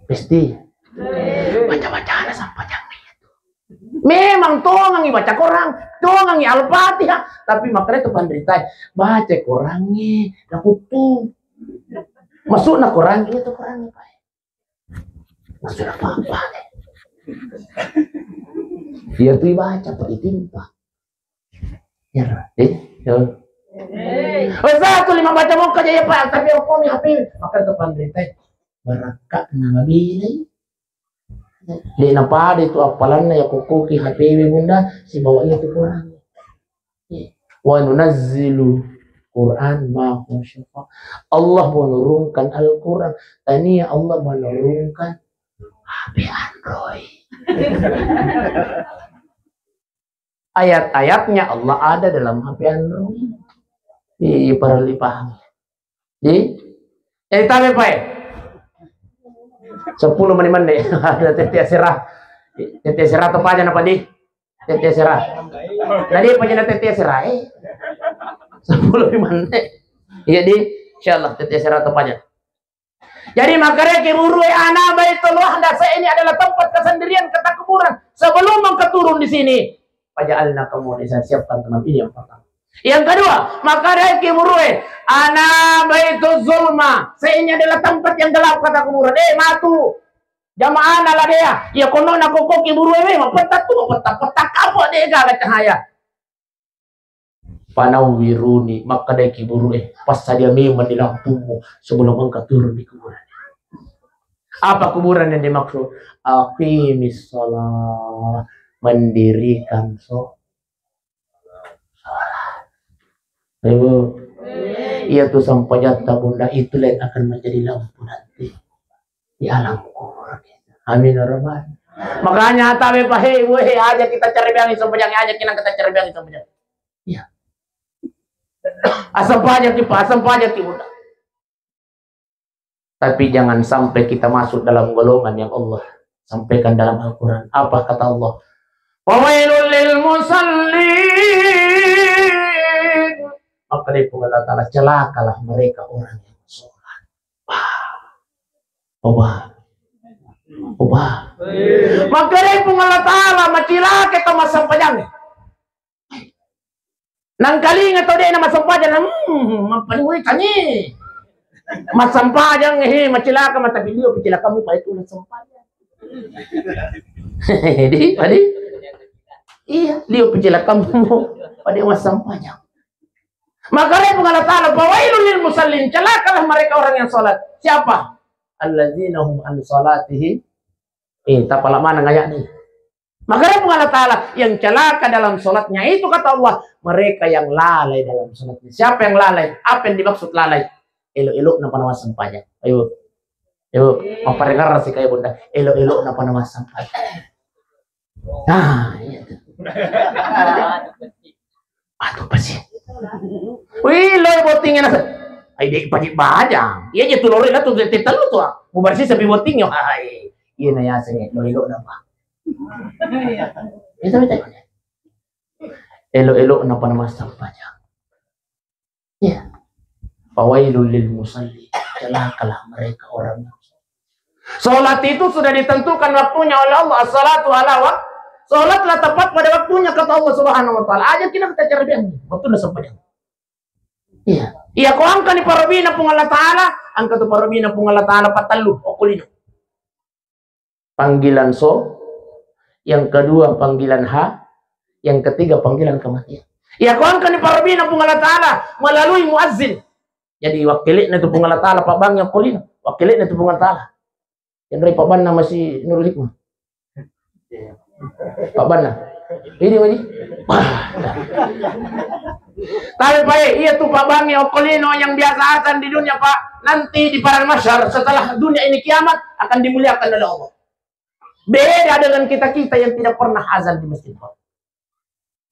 Pasti. Baca-bacana sempajang itu. Memang tongangi baca Korang, tongangi Al-Fatihah, tapi makkeda tu panritae, baca Korangnge nakuttu. Maksudna Korangnge itu Korangnge, Pak. Maksudna apa, Pak? Iya tu ibaca, Pak, itimpa. Ya, eh, ya. Ustaz, tu lima baca mokka aja ya, Pak, tapi okkomi H P. Makkeda tu panritae, barakka na mabelai. De' napada itu appalanna iya kokkoki H P-we, Bunda, sibawa iya tu Quran. Wa nunazzilu Quran ma huwa syifa. Allah menurunkan Al-Quran. Tania Allah menurunkan H P Android. Ayat-ayatnya Allah ada dalam H P Android. Iya, parellu dipahami. Jadi, eh, tabe pae. Sepuluh menit menne. Ada tette asera. Tette asera to paja napa di? Tette asera. Tadi paja na tette asera, eh. Sepuluh menit menne. Iya di, insyaallah tette asera to paja. Jadi, makkedaki burue, "Ana Baitullah, dasa ini adalah tempat kesendirian, kata kuburan. Sebelum engkau turun di sini, faja'alna kamu di sana, siapkan tempat ini yang pertama." Yang kedua, makkedaki burue, "Ana Baituz Zulma, saya ini adalah tempat yang gelap," kata kuburan. Eh, matu. Jamaah na ladea, iya kono na kokkoki burue, weh, mapetta tu, mapetta, petta apa de' gaga cahaya. Fanawwiruni, makkedaki burue, passadia memang di lampummu sebelum engkau turun di kuburan. Apa kuburan yang dimaksud? Aqimis shalah, mendirikan so-, salat. Ibu, iya tu sampajatta, Bunda, itulah yang akan menjadi lampu nanti di alam kubur. Amin ya rabbal. Makanya tabe pahe, weh, aja kita cari biang sampajang, aja kita cari biang sampajang. Iya. Asam pajaki, Pak, asam pajaki, Bunda. Tapi jangan sampai kita masuk dalam golongan yang Allah sampaikan dalam Al-Quran. Apa kata Allah? "Fawailul lil musallin." Makkedai Puang Allah Ta'ala, "Celakalah mereka orang yang sholat." Wah. Oba. Oba. Makkedai Puang Allah Ta'ala, "Macilaka tau massampajang." Nangkalinga tau de' na massampajang, hmm, mappaliwai tani. Massampajang, he, macilaka, mata video, pacilakamu, pada tu massampajang. Di, pada? Iya, lio pacilakamu, pada massampajang. Makkedai Puang Allah Ta'ala, "Fawailul lil musallin," celakalah mereka orang yang salat. Siapa? "Alladzina hum an salatihim." Eh, tapala mana ngayat ni? Makanya Puang Allah Ta'ala, yang celaka dalam sholatnya itu, kata Allah, mereka yang lalai dalam sholatnya. Siapa yang lalai? Apa yang dimaksud lalai? Elo-elo napa nawa sempajang. Ayo. Ayo, maparengar sih kayak Bunda. Elo-elo napa nawa sempajang. Nah, iya. Atu pasi. Wih, lo bottingnya nasa. Ai, dek, pagi bajang. Iya, je, tu lori lah, tu, te-, telu tu, ah. Mau bersih sampai bottingnya. Hai. Iya, na yaseng, lo elo napa? Itu, itu. Elo-elo napa nawa sempajang. Iya. Fawailul lil musalli. Celakalah mereka orang yang sholat. Sholat itu sudah ditentukan waktunya oleh Allah. As-salatu ala waq-, sholatlah tepat pada waktunya, kata Allah Subhanahu wa Ta'ala. Aja kita, kita cerbiang. Waktu udah sempajang. Iya. Iya, ko engka ni parobina Puang Allah Ta'ala, engka tu parobina Puang Allah Ta'ala patellu, okko lino. Panggilan so, yang kedua panggilan ha, yang ketiga panggilan kematian. Iya, ko engka ni parobina Puang Allah Ta'ala melalui muazzin. Jadi, wakkele'na tu Puang Allah Ta'ala, pabbangi okko lino. Wakkele'na tu Puang Allah Ta'ala. Yang dari pabbanna masih Nurul Hikmah. Pabbanna. Ini, ini. Wah. Tapi, Pak, iya tu pabbangi okko lino yang biasa azan di dunia, Pak. Nanti di padang mahsyar, setelah dunia ini kiamat, akan dimuliakan oleh Allah. Beda dengan kita-kita yang tidak pernah azan di masjid, Pak.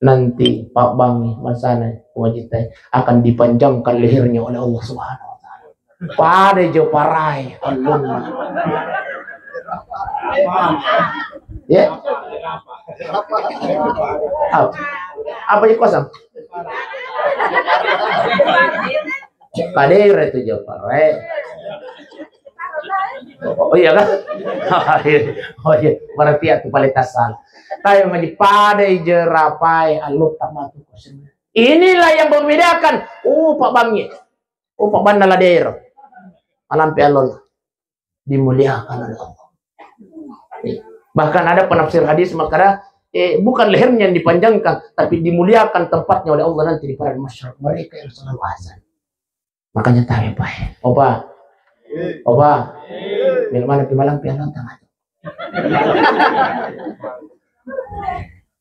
Nanti pabbangi masana wajib akan dipanjangkan lehernya oleh Allah Subhanahu wa Ta'ala. Pada je parai allonna. Ya. Apa? Apa je kosong? Kadere tu je parai. Oh iya kan? Oh iya. Berarti aku paling tasal. Tayo ngaji padai jerapae allotta matu ko senna. Inilah yang membedakan. Oh, Pak Bangi. Oh, Pak Banna la daerah. Malampe allona. Dimuliakan oleh Allah. Bahkan ada penafsir hadis makanya, eh, bukan lehernya yang dipanjangkan, tapi dimuliakan tempatnya oleh Allah nanti di padang mahsyar. Mereka yang selalu azan. Makanya tabe, Pak. Opa. Opa. Melo mana pi malampe tengah.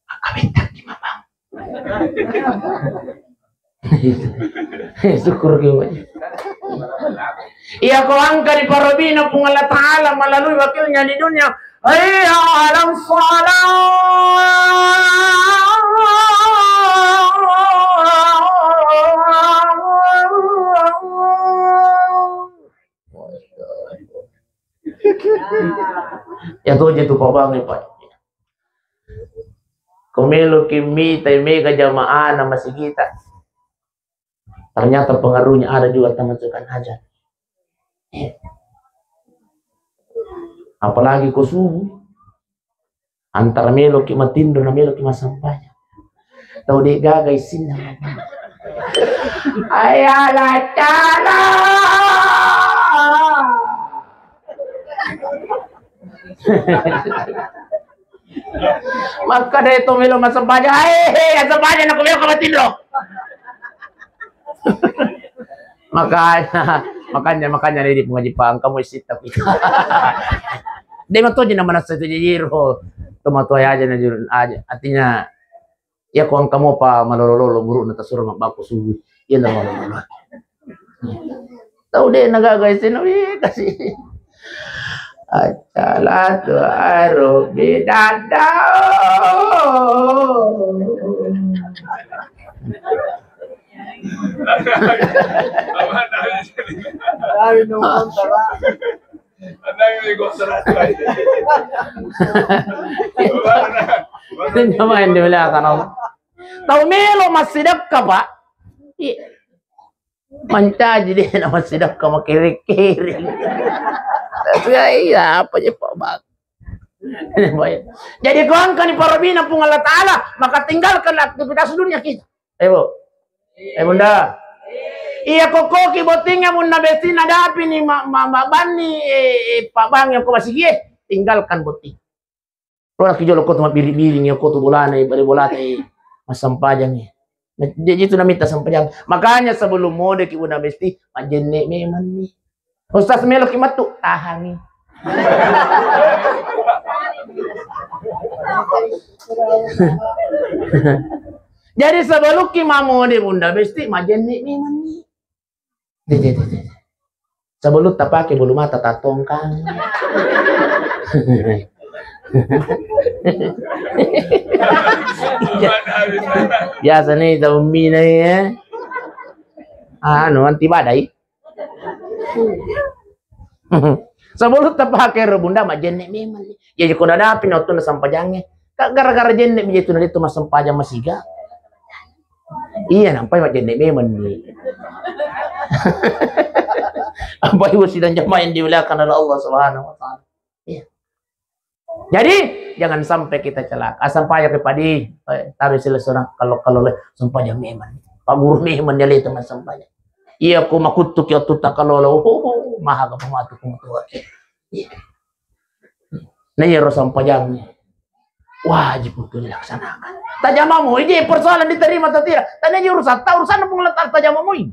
Maka bentak di mamang. Syukur ki, Pak. Iya, ko engka diparobina Puang Allah Ta'ala melalui wakilnya di dunia. Hayya 'alas shalah. Ya, tuh, itu Pak Bang, ya, Pak. Ko meloki mitai mega jamaah na masigita. Ternyata pengaruhnya ada juga, teman, tekan aja. Apalagi ko subuh, antara meloki matinro na meloki massempajang. Tau de' gaga isinna. Ayala tala. Makkeda to melo massempajang, "Ai, he, assempajang nako melo ka matinro." Makanya, makanya, makanya nih di pengajian kamu isi tapi. De' matoji na manassa itu jajiro. Tomatoa aja na jurun aja. Artinya, ya ko engka mopa malolo-lolo burukna tasuro mabbakko subuh. Iya na malolo-lolo. Tau de' nagaga isinna, wih, kasi. Acalatu aro bidada. Nyamain di belakang, Om. Tau melo massidekka, Pak. Iya. Mancaji de' na massidekka makere-kere. Tapi ya, iya, apa je, Pak Bang? Jadi ko engka ni parobina Puang Allah Ta'ala, maka tinggalkan aktivitas dunia kita. Eh, Bu. Eh, Bunda. Iya, kokoki bottingnya Bunda Besti nadapi ni ma-, ma-, ma-, banni, eh, eh, Pak Bang yang ko masigi, eh, tinggalkan botting. Lolaki jolo ko tu mabbiri-biring, ko tu bolana, bale bolata, eh, massempajangi. Nah, de-, itu namitta sempajang. Makanya sebelum modeki Bunda Besti, majenne memang ni. Ustaz, meloki mattu, tahangi. Jadi sebelumki mamode Bunda Besti, majenne memang ni. De, de, de, de. Sebelum tapake bulu mata, tatongkang. Biasa nih, tau mina, ya. Anu, anti badai. Sebelum tapake ro Bunda, majenne memang. Ya, ko nadapi na wettunna sempajangnge. Ka gara-gara jenne mi tu na de' tu massempajang masiga. Iya, nampai majenne memang ni. Apa ibu sidang jamaah yang dimuliakan oleh Allah Subhanahu wa Ta'ala. Iya. Jadi, jangan sampai kita celaka. Asal payah ke padi, eh, taruh sila seorang kalau, kalau le, sempajang memang. Pak guru memang dia le teman sempajang. Iya, ku makuttu ki otu tak kalau lo, oh, oh, maha ke pematu ku mutua. Iya. Nah, iya ro sempajang. Wajib untuk dilaksanakan. Tajamamui, je persoalan diterima atau tidak. Tanya je urusan, tak urusan pun letak tajamamui.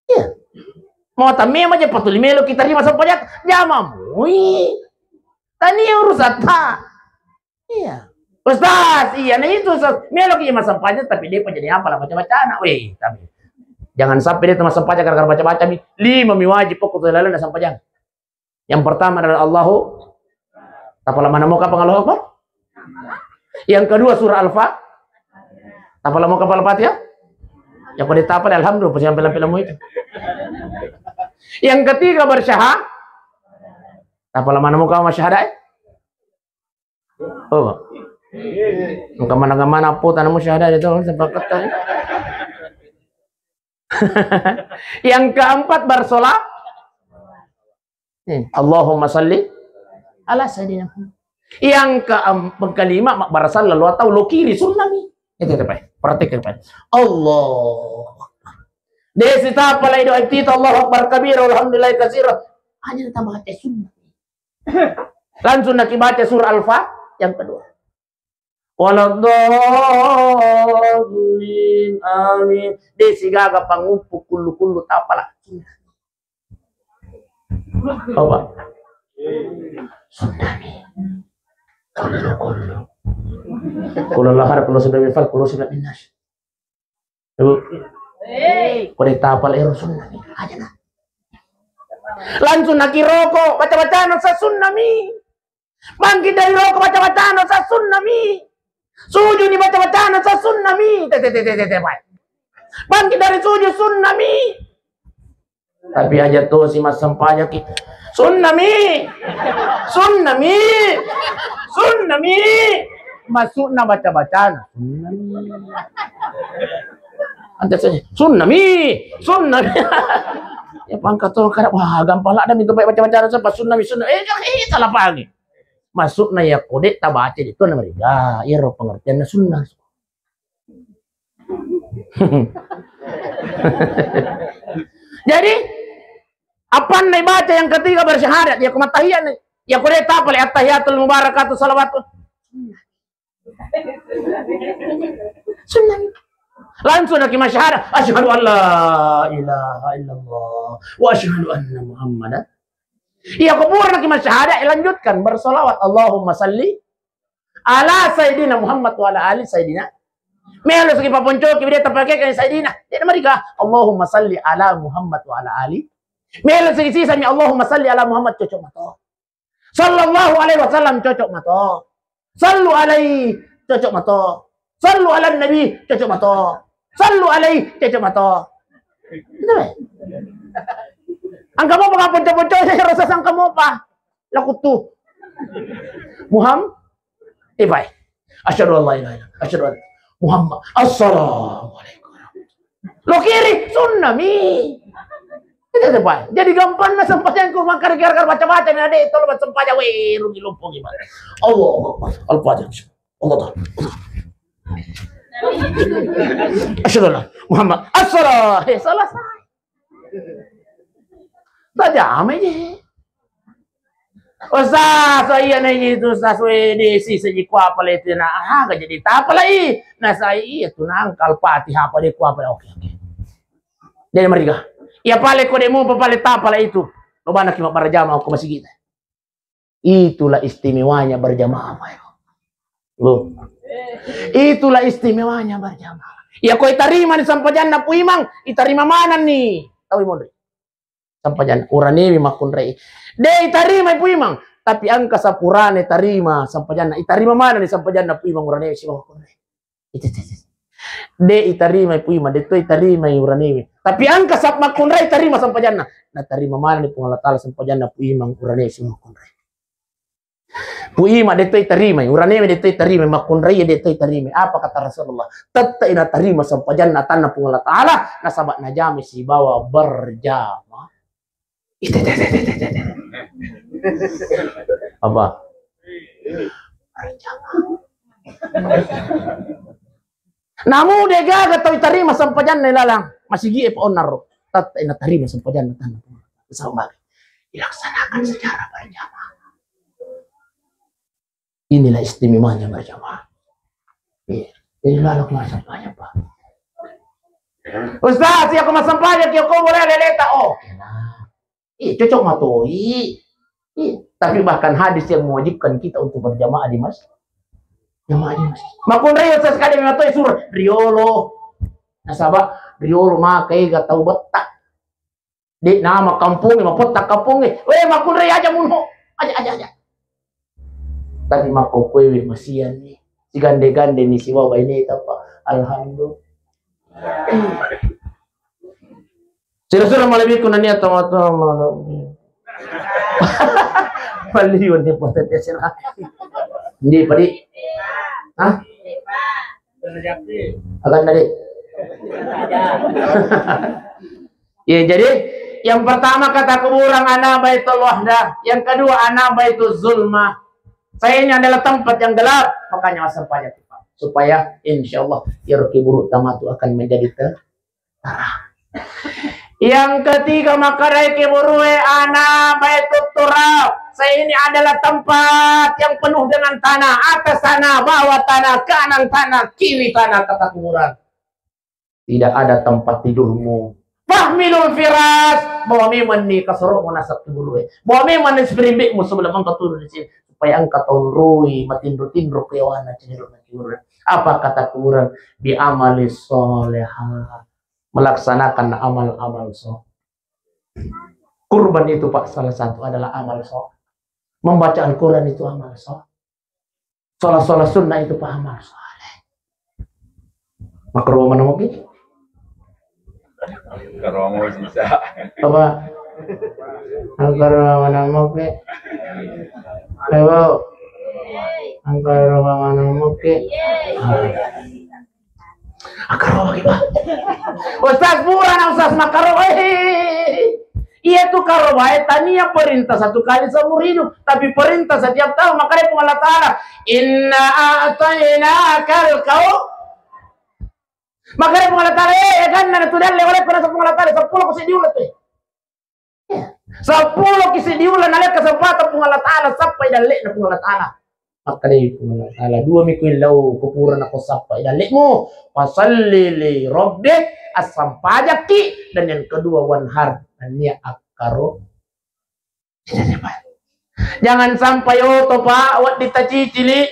Iya. Mau tamai aja patuli melo kita terima sempajang, jamamui. Tania urusan ta. Iya. Ustaz, iya, nah itu, Ustaz. Melo ki massempajang, tapi de' pa jadi apa lah baca-baca anak. Weh, tapi jangan sampai de' tu massempajang gara-gara baca-baca mi. Lima mi wajib pokok tu lalu na sempajang. Yang pertama adalah Allahu. Tapala mana muka pang Allahu Akbar? Yang kedua surah Al-Fa. Tapala muka pala Fatihah? Ya, pada tapala, alhamdulillah, pasti sampai lampe-lampe itu. Yang ketiga bersyahadat. Tapala mana muka masyahadat? Oh. Engka mana-mana apa tanamu syahadat itu, sepakat kan? Yang keempat bersolat. Eh, Allahumma salli ala sayyidina Muhammad. Yang keem-, yang kelima, mabbarasang lalo atau lo kiri, sunnami. Itu, itu, Pak. Perhatikan, Pak. Allahu Akbar. Desi tapalai doa iftitah, Allahu Akbar kabira, walhamdulillahi katsira. Hanya tabaca sunnah. Langsung nakibaca surah Al-Fatihah yang kedua. Waladdallin, amin. Desi gaga panguppu kullu-kullu tapala. Apa? Sunnami. Kullu-kullu. Kullu lahar, kullu sunnami fal, kullu sunnami nas. Ibu. Ko de tapala ero sunnami. Aja na. Langsung nakiroko, baca-bacana sa sunnami. Bangkit dari roko, baca-bacana sa sunnami. Sujud ni, baca-bacana sa sunnami. Te, te, te, te, te, te, Pak. Bangkit dari sujud sunnami. Tapi aja to si massempajaki. Sunnami. Sunnami. Sunnami. Maksudna baca-bacana. Sunnami. Ante saja. Sunnami. Sunnami. Ya pangkat to kada, wah, gampang lah, ada minta baca-bacana sa sunnami, sunnami. Eh, eh, salah paham. Maksudna ya kode tabaca itu namanya. Ya, iyaro pengertianna sunnah. Jadi, apa nih baca yang ketiga bersyahadat? Ya, kematahian nih. Ya, kode tapale attahiyatul mubarakatuh salawatu. Sunnah. Langsung lagi masyhadat, asyhadu an la ilaha illallah wa asyhadu anna Muhammadan. Iya, kubur lagi masyhadat, lanjutkan bersolawat, Allahumma salli ala Sayyidina Muhammad wa ala ali Sayyidina. Melo segi paponcoki bede tapake kan Sayyidina. Dia mereka, Allahumma salli ala Muhammad wa ala ali. Melo segi sisami, Allahumma salli ala Muhammad, cocok mato. Sallallahu alaihi wasallam, cocok mato. Sallu alaihi, cocok mato. Sallu ala nabi, cocok mato. Sallu alaihi, cocok mato. Itu, eh. Angka mopa ponco-ponco, saya rasa sangka mopa. Laku tu. Muham, eh, baik. Asyhadu an la ilaha illallah. Asyhadu an Muhammad. Assalamualaikum. Lo kiri, sunnami. Itu, itu, Pak. Jadi gampang na sempajang ku, makar gara-gara baca-baca ni ade, tolo baca sempajang, weh, rumi lompo gimana? Allahu Akbar. Al-Fatihah. Allah Ta'ala. Asyhadu an la Muhammad. Assalah. Eh, selesai. Tajam aja. Ustaz, saya nanya itu, Ustaz, weh, desi seji kuapala itu, nah, ah, gak jadi tapalai. Nah, saya iya tuh nangkal Fatihah apa deh kuapala. Oke, oke. Jadi mereka, ya pale kode mau pale tapala itu. Lo banyak cuma para jamaah ke masjid. Itulah istimewanya berjamaah, Pak. Lo. Itulah istimewanya berjamaah. Ya, ko itarima ni sampajanna Pu Imang, itarima mana ni? Tahu, Imam? Sampajanna, uranewi makkunrai. De itarimai Pu Imang, tapi engka sapurane tarima sampajanna. Itarima manenni sampajanna Pu Imang, uranewi sibawa makkunrai. Itu, itu, itu. De itarimai Pu Imang, de to itarimai uranewi. Tapi engka sap-, makkunrai tarima sampajanna. Natarima manenni Puang Allah Taala sampajanna Pu Imang, uranewi sibawa makkunrai. Pu Imang de to itarimai, uranewe de to itarimai, makkunrai de to itarimai. Apa kata Rasulullah? Tette natarima sampajanna atanna Puang Allah Taala, nasaba najamai sibawa berjamaah. Ite, te, te, te, te, te. Apa? Berjamaah. Namu de gaga tau itarima sampajanna ilalang masigie pa onnaro. Tette natarima sampajanna tanna. Sama ilaksanakan secara berjamaah. Inilah istimewanya berjamaah. Iya. Ini lalu massampajang, Pak. Ustaz, ya aku massampajang, ya kau boleh leleta. Oh, oke lah. Ih, cocok matoi. Ih, tapi bahkan hadis yang mewajibkan kita untuk berjamaah di mas-, jamaah di masjid. Makkunrai sekali matoi surah riolo. Nasaba riolo maka ega tau betta. De nama kampongnge, mapotta kampongnge. Weh, makkunrai aja muno. Aja, aja, aja. Tadi makkokkoewe masianni. Sigande-gande ni sibawa baineta, Pak. Alhamdulillah. Sira-sira malebbiku nania tama-tama malebbi. Paliwan ni potete sira. Ndi padi. Hah? Akan tadi. Ya, jadi yang pertama kata kuburang ana baitul wahdah, yang kedua ana baitul zulmah. Saya ini adalah tempat yang gelap, makanya waspada kita. Supaya insya Allah iyaro kuburu tamatu akan menjadi te-, terang. Yang ketiga, makkedai kuburue, "Ana Baitut Turab." Saya ini adalah tempat yang penuh dengan tanah, atas tanah, bawah tanah, kanan tanah, kiri tanah, kata kuburan. Tidak ada tempat tidurmu. Fahmilul firas, bawa memang ni kasoro'mu nasab kuburue. Bawa memang ni spring bed-mu sebelum engkau turun di sini, supaya engkau tonroi matinro-tinro kewana cenderung kuburan. Apa kata kuburan? Bi amali soleha. Melaksanakan amal-amal soleh. Kurban itu, Pak, salah satu adalah amal soleh. Membaca Al-Quran itu amal soleh. Sholat-sholat sunnah itu, Pak, amal soleh. Makro mana mungkin? Karo mau sisa. Apa? Angkaro mana mungkin? Ayo. Angkaro mana mungkin? Akkaroba ki, Pak. Ustaz, purana Ustaz makkaroba. Hehehe. Iya tu karobae tania perintah satu kali seumur hidup, tapi perintah setiap tahun. Makanya Puang Allah Ta'ala, "Inna a'tainakal kau." Makanya Puang Allah Ta'ala, eh, kan nana tu dalle oleh pada Puang Allah Ta'ala, seppulo ko seddi uleng tu. Iya. Seppulo ki seddi uleng nalai kesempatan Puang Allah Ta'ala, sappai dalle'na Puang Allah Ta'ala. Makkedai Puang Allah Ta'ala, "Dua mi kuillau, kupura nako sappai dalle'mu, fasalli li rabbik, assampajakki, dan yang kedua wanhar, dan niat akkaro." Jangan sampai oto, Pak, wedding tacicili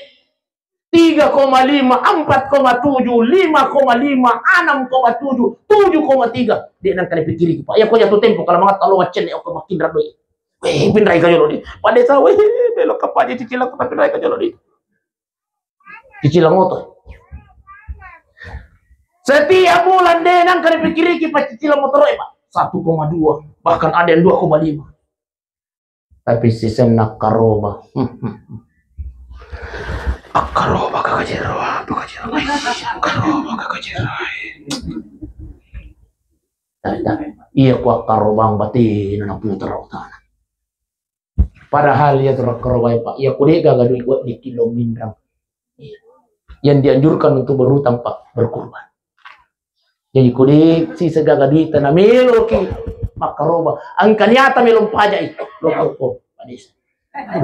tiga koma lima, empat koma tujuh, lima koma lima, enam koma tujuh, tujuh koma tiga. Dia nang kena pikiri, Pak. Ya, kau jatuh tempo kalau mangat talo macen ya, kau makin radoi. Weh, pinrai ka jolo di. Pada sa, weh, melo ka paja cicilang, tapi pinrai ka jolo di. Cicilang motor. Setiap bulan deh nang kena pikiri ki, Pak, cicilang motor, eh, Pak. Satu koma dua, bahkan ada yang dua koma lima. Tapi sisenna akkaroba. Akkaroba ka kajero, apa kajero? Akkaroba ka kajero. Tapi, tapi, iya ku akkarobang batina na putar utana. Padahal iya tu akkaroba, Pak. Iya ku de' gaga duit buat di kilo minrang. Yang dianjurkan untuk berhutang, Pak, berkurban. Jadi, ko de' sisa gaga duita na meloki makkaroba. Engka niata melo paja'i. Lo ko, Pak Desa.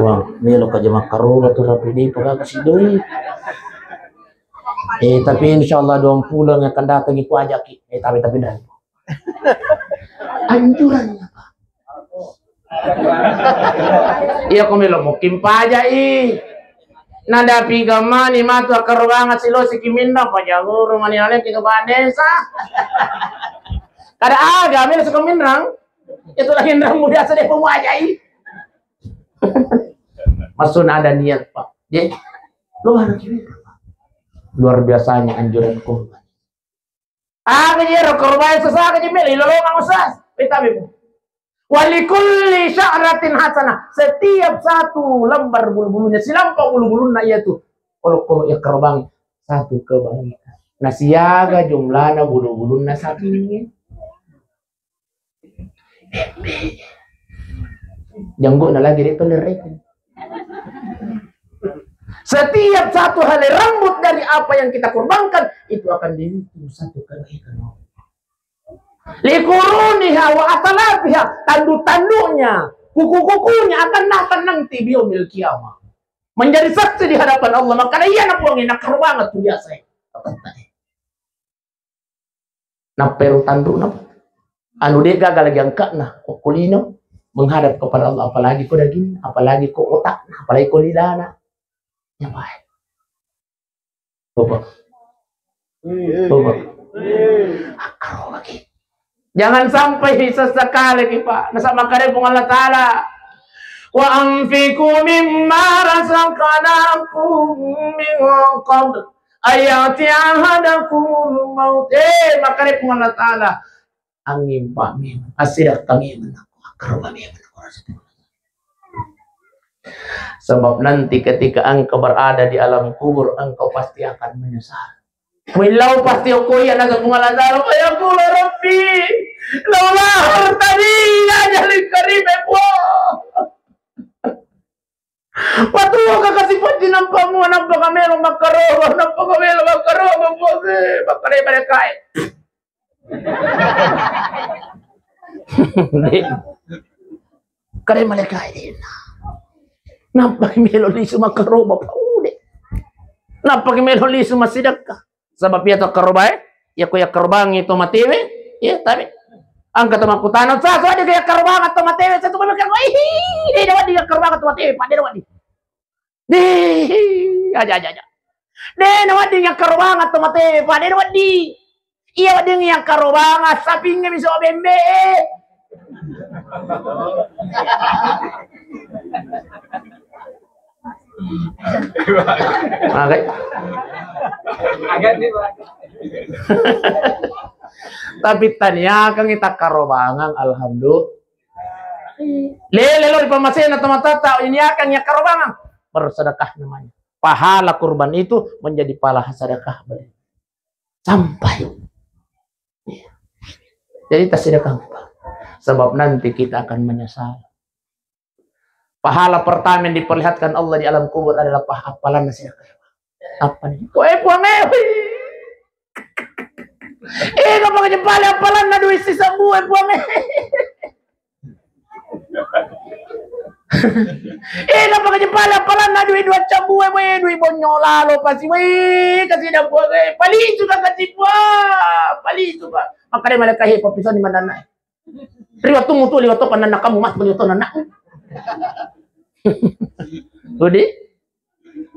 Wah, melo ka ja makkaroba tu, tapi de' pa gaga sidoi. Eh, tapi insya Allah dua puluh yang akan datang itu ajaki. Eh, tapi, tapi dah. Anjurannya, Pak. Iya, ko melo mukkim paja'i. Nadapi gamani matu akkarobanga silosi ki minrang, pajaguru mani aleki ke Pak Desa. Kada aga melo suka minrang. Itu lagi minrang biasa deh pemajai. Maksudnya ada niat, Pak. Jadi, lu harus, luar biasanya anjuran kurban. Aga je ro korban sesa aga je melo ilolongang usas. Petabe. Walikulli sya'ratin hasanah. Setiap satu lembar bulu-bulunya, silampa bulu-bulunna iya tu. Kalau, kalau ya kerbang satu kebaikan. Nah, siaga jumlahna bulu-bulunna saking. Janggo'na lagi de' to lerreken. Setiap satu helai rambut dari apa yang kita korbankan, itu akan dihitung satu kebaikan. Likuruniha wa atalafiha, tandu-tandunya, kuku-kukunya akan datang nanti di yaumil qiyamah. Menjadi saksi di hadapan Allah. Maka iya na Puang, enak banget tuh biasa. Nappa ero tanru'na, anu, de' gaga lagi angka'na, ko, ko lino menghadap kepada Allah, apalagi ko daging, apalagi ko otak, apalagi ko lidana. Ya, baik. Coba. Coba. Akkaroba ki. Jangan sampai sesekali ki, Pak. Nasaba makkeda Puang Allah Ta'ala, "Wa anfiqu mimma razaqnakum min qabl an ya'tiya ahadakumul maut." Eh, makkeda Puang Allah Ta'ala, anging pa memang, asidakka memang, akkaroba memang. Sebab nanti ketika engkau berada di alam kubur, engkau pasti akan menyesal. Millau pasti okko iya naseng Puang Allah Ta'ala, "Fa yaqulu rabbi laula akhartani ila ajalin qarib, eh, Puang. Wettu ka kasi Nampa mua, nampa kamelo makkaroba, nampa kamelo makkaroba, Puang e, makkaroba malaikat e. Kare malaikat e. Nampa melo lisu makkaroba, Puang e. Nampa melo lisu massidekka. Sabab iya to akkaroba e, iya ko yakkarobangi to matewe, iya, tapi engka to makkutana, "Sa, so de yakkarobang to matewe, sa tu makkaro, ih, de wadi yakkarobang to matewe, pade wadi." Deh, aja, aja, aja. De na wedding yakkarobanga to matewe, pa de na wedding. Iya wedding yakkarobanga sapingnge miso bembe e. Magai. Tapi taniakangi takkarobangang, alhamdulillah. Lele lo ri pammasena tomatoatta, ini akan yakkarobangang. Bersedekah namanya. Pahala kurban itu menjadi pahala sedekah beliau. Sampai. Iya. Jadi tasedekah. Sebab nanti kita akan menyesal. Pahala pertama yang diperlihatkan Allah di alam kubur adalah pah-, appalanna sedekah. Apa nih? Koe Puang e. Eh, apa kejepale appalanna duit sisebbu e, Puang e. Eh, apa kejepale appalanna duit dua cabu e, we, duit bonyo lalo pasi, we, kasi da Puang e. Palisu ka kasi Puang, palisu ka. Makkeda malaikat e, papisani mandanna e. Ri wettummu tu liwat to pannanna kamu mas, liwat to nanakmu. Budi?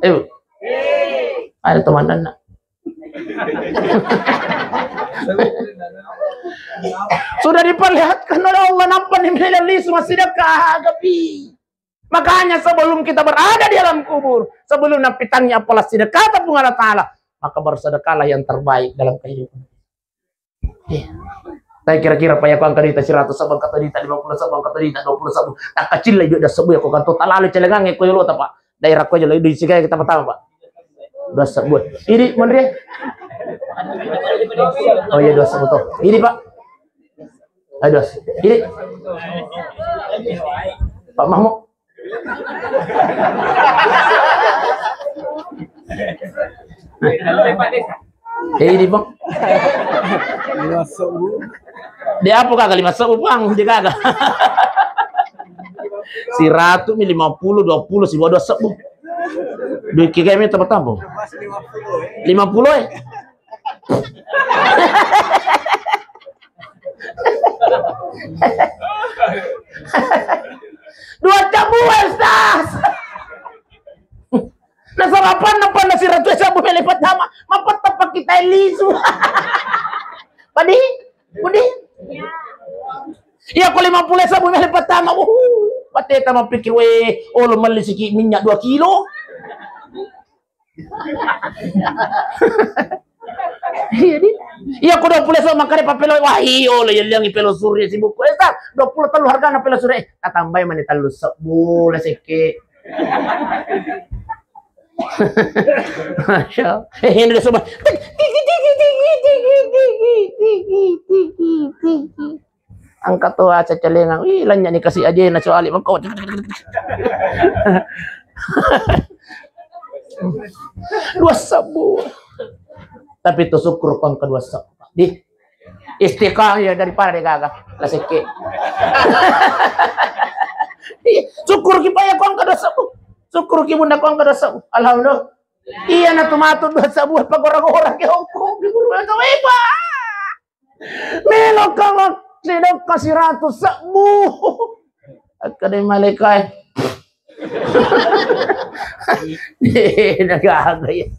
Ayo. Ada temananna. Sudah diperlihatkan oleh Allah, nampa ni melo lisu massidekka, aga pi. Makanya sebelum kita berada di alam kubur, sebelum napitangi apala sedekah Puang Allah Ta'ala, maka bersedekahlah yang terbaik dalam kehidupan. Iya. Tapi kira-kira pa iya ko engka duita seratus sebbu, engka duita lima puluh sebbu, engka duita dua puluh sebbu. Takkacillai duit dua sebbu iya ko kanto talalo celengangnge ko yolota, Pak. Daerah ko jolo duit siga kita pertama, Pak. Dua sebbu. Ini menri. Oh iya, dua sebbu tuh. Ini, Pak. Ayo, dua sebbu. Ini. Pak Mahmud. Eh, ini, Bang. Lima sebbu. Dia apa kagak lima sebbu, Bang? Dia kagak. Siratu mi lima puluh, dua puluh, sibawa dua sebbu. Duit kiga mi tambah-tambah. Lima puluh, eh. Dua cabu, Ustaz. Nasarapan apa nasiratu cabu mele pertama, mapetapa kita lisu. Padi? Budi? Iya ko lima puluh cabu mele pertama, uh, pateta mappikir, we, olo melli siki minyak dua kilo. Iya, di. Iya ko dua puluh sebbu makkeda papelo, wah, iyo, lo yelliangi pelo surya sibuk. Eh, Ustaz, dua puluh tellu hargana pelo surya. Eh, tatambai mani tellu sebbu la sekke. Masya Allah. Eh, ini udah sobat. Engka to aca celengang. Ih, lanynya ni kasi ajena soali mengko. Dua sebbu. Tapi to syukur ko engka dua sebbu. Di istiqamah ya daripada de gaga. La sekke. Iya, syukur ki pa iya ko engka dua sebbu. Syukur ki bunda ko engka dua sebbu. Alhamdulillah. Iya na tu matu dua sebbu pagora-gora ke hukum di guru itu. Weh, Pak. Melo ka massidekka siratu sebbu. Akkeda malaikat e. Degaga iya.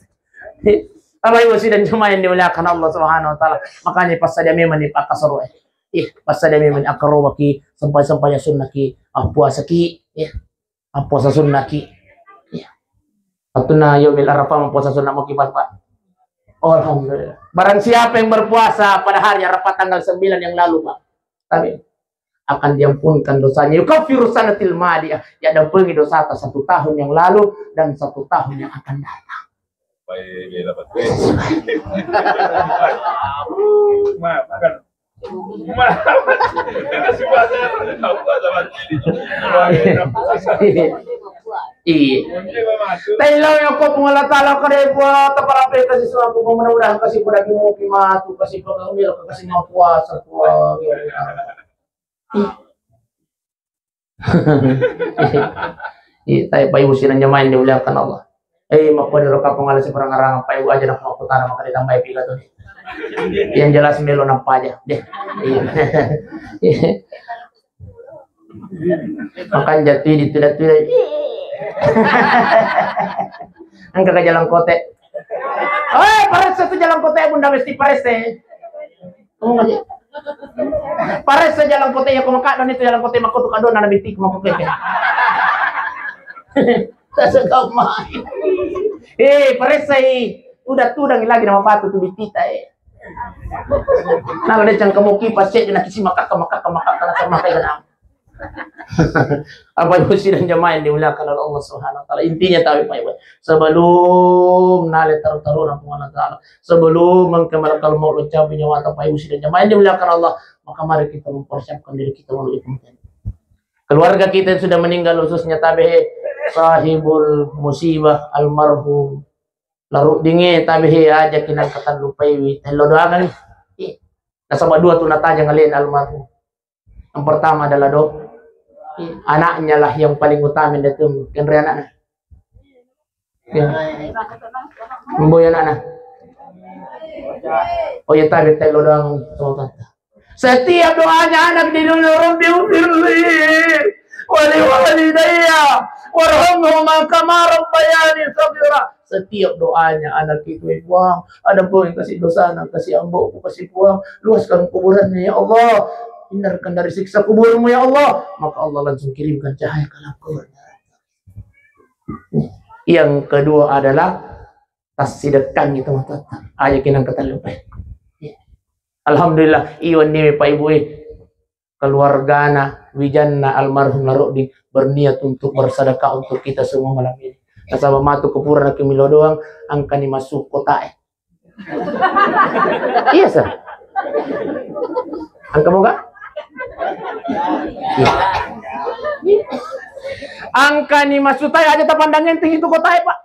Bapak Ibu sidang jemaah yang dimuliakan Allah Subhanahu wa Ta'ala, makanya passadia memang ni pakkasoro e. Ih, passadia memang ni akkarobaki, sempa-, sempajang sunnaki, ah, puasaki, ya. Appuasa sunnaki. Iya. Wettunna yaumil Arafah mappuasa sunna maki, Pak. Oh, alhamdulillah. Barang siapa yang berpuasa pada hari Arafah tanggal sembilan yang lalu, Pak. Tapi akan diampunkan dosanya. Yukaffiru sanatil madiyah. Ya dampengi dosata satu tahun yang lalu dan satu tahun yang akan datang. Maafkan. Iya. Taillau ya ko Puang Allah Taala ko de Puang taparape kasi suaku, mudah-mudahan kasi pada kimu matu kasi pagawil kasi mapuasa Puang. Iya, tapi Pak Ibu sidang jamaah yang dimuliakan Allah. Eh, makko di roka pengala seperang arang Pak Ibu aja nak mau kutana maka ditambahi piga tuh. Yang jelas melo nampa aja deh. Iya. Makan jatuh di tidak tidak. Engka ke jalan kote. Oh, paresse tu jalan kote bunda mesti paresse. Oh, iya. Paressa jalan kote ya, ko makadon itu jalan kote makko tu kadon ana bintik makko ke. Tasagama. Eh, paressai. Udah tudang lagi nama batu tu bitita eh. Nala decang kamu kipas cek na kisi makaka makaka makaka na sama kayak apa itu sidang jamaah yang dimuliakan oleh Allah Subhanahu wa Taala. Intinya tahu Pak Ibu. Sebelum nale taru-taru na Puang Allah Taala, sebelum engka malakal maut lo cabut nyawa ta Pak Ibu sidang jamaah yang dimuliakan Allah, maka mari kita mempersiapkan diri kita menuju kematian. Keluarga kita yang sudah meninggal khususnya tabe sahibul musibah almarhum Laruddinge tabe he aja kinang katallupaiwi tello doangan. Ih, nasaba dua tu natajang alena almarhum. Yang pertama adalah do, anaknya lah yang paling utama dia tu kenre anaknya. Ya. Mboi anaknya. Oh ya tabe tello doangan. Setiap doanya anak di dunia, "Rabbi ufirli wali walidayya warhamhuma kama rabbayani shaghira." Setiap doanya anak itu, "Eh, Puang, ada Puang yang kasih dosa, anak kasih ambokku, kasih Puang, luaskan kuburannya ya Allah, hindarkan dari siksa kuburmu ya Allah." Maka Allah langsung kirimkan cahaya ke dalam kuburnya. Yang kedua adalah tassidekkangi tomatoatta. Aja kinang katallupai. Alhamdulillah, iwan ni Pak Ibu eh. Keluargana, wijanna almarhum Larodding berniat untuk bersedekah untuk kita semua malam ini. Nasaba matu ke pura na kemilo doang, angkani masuk kota eh. Iya, sir. Angka moga? Iya. Angkani masuk tai aja tapandang enteng itu kota eh, Pak.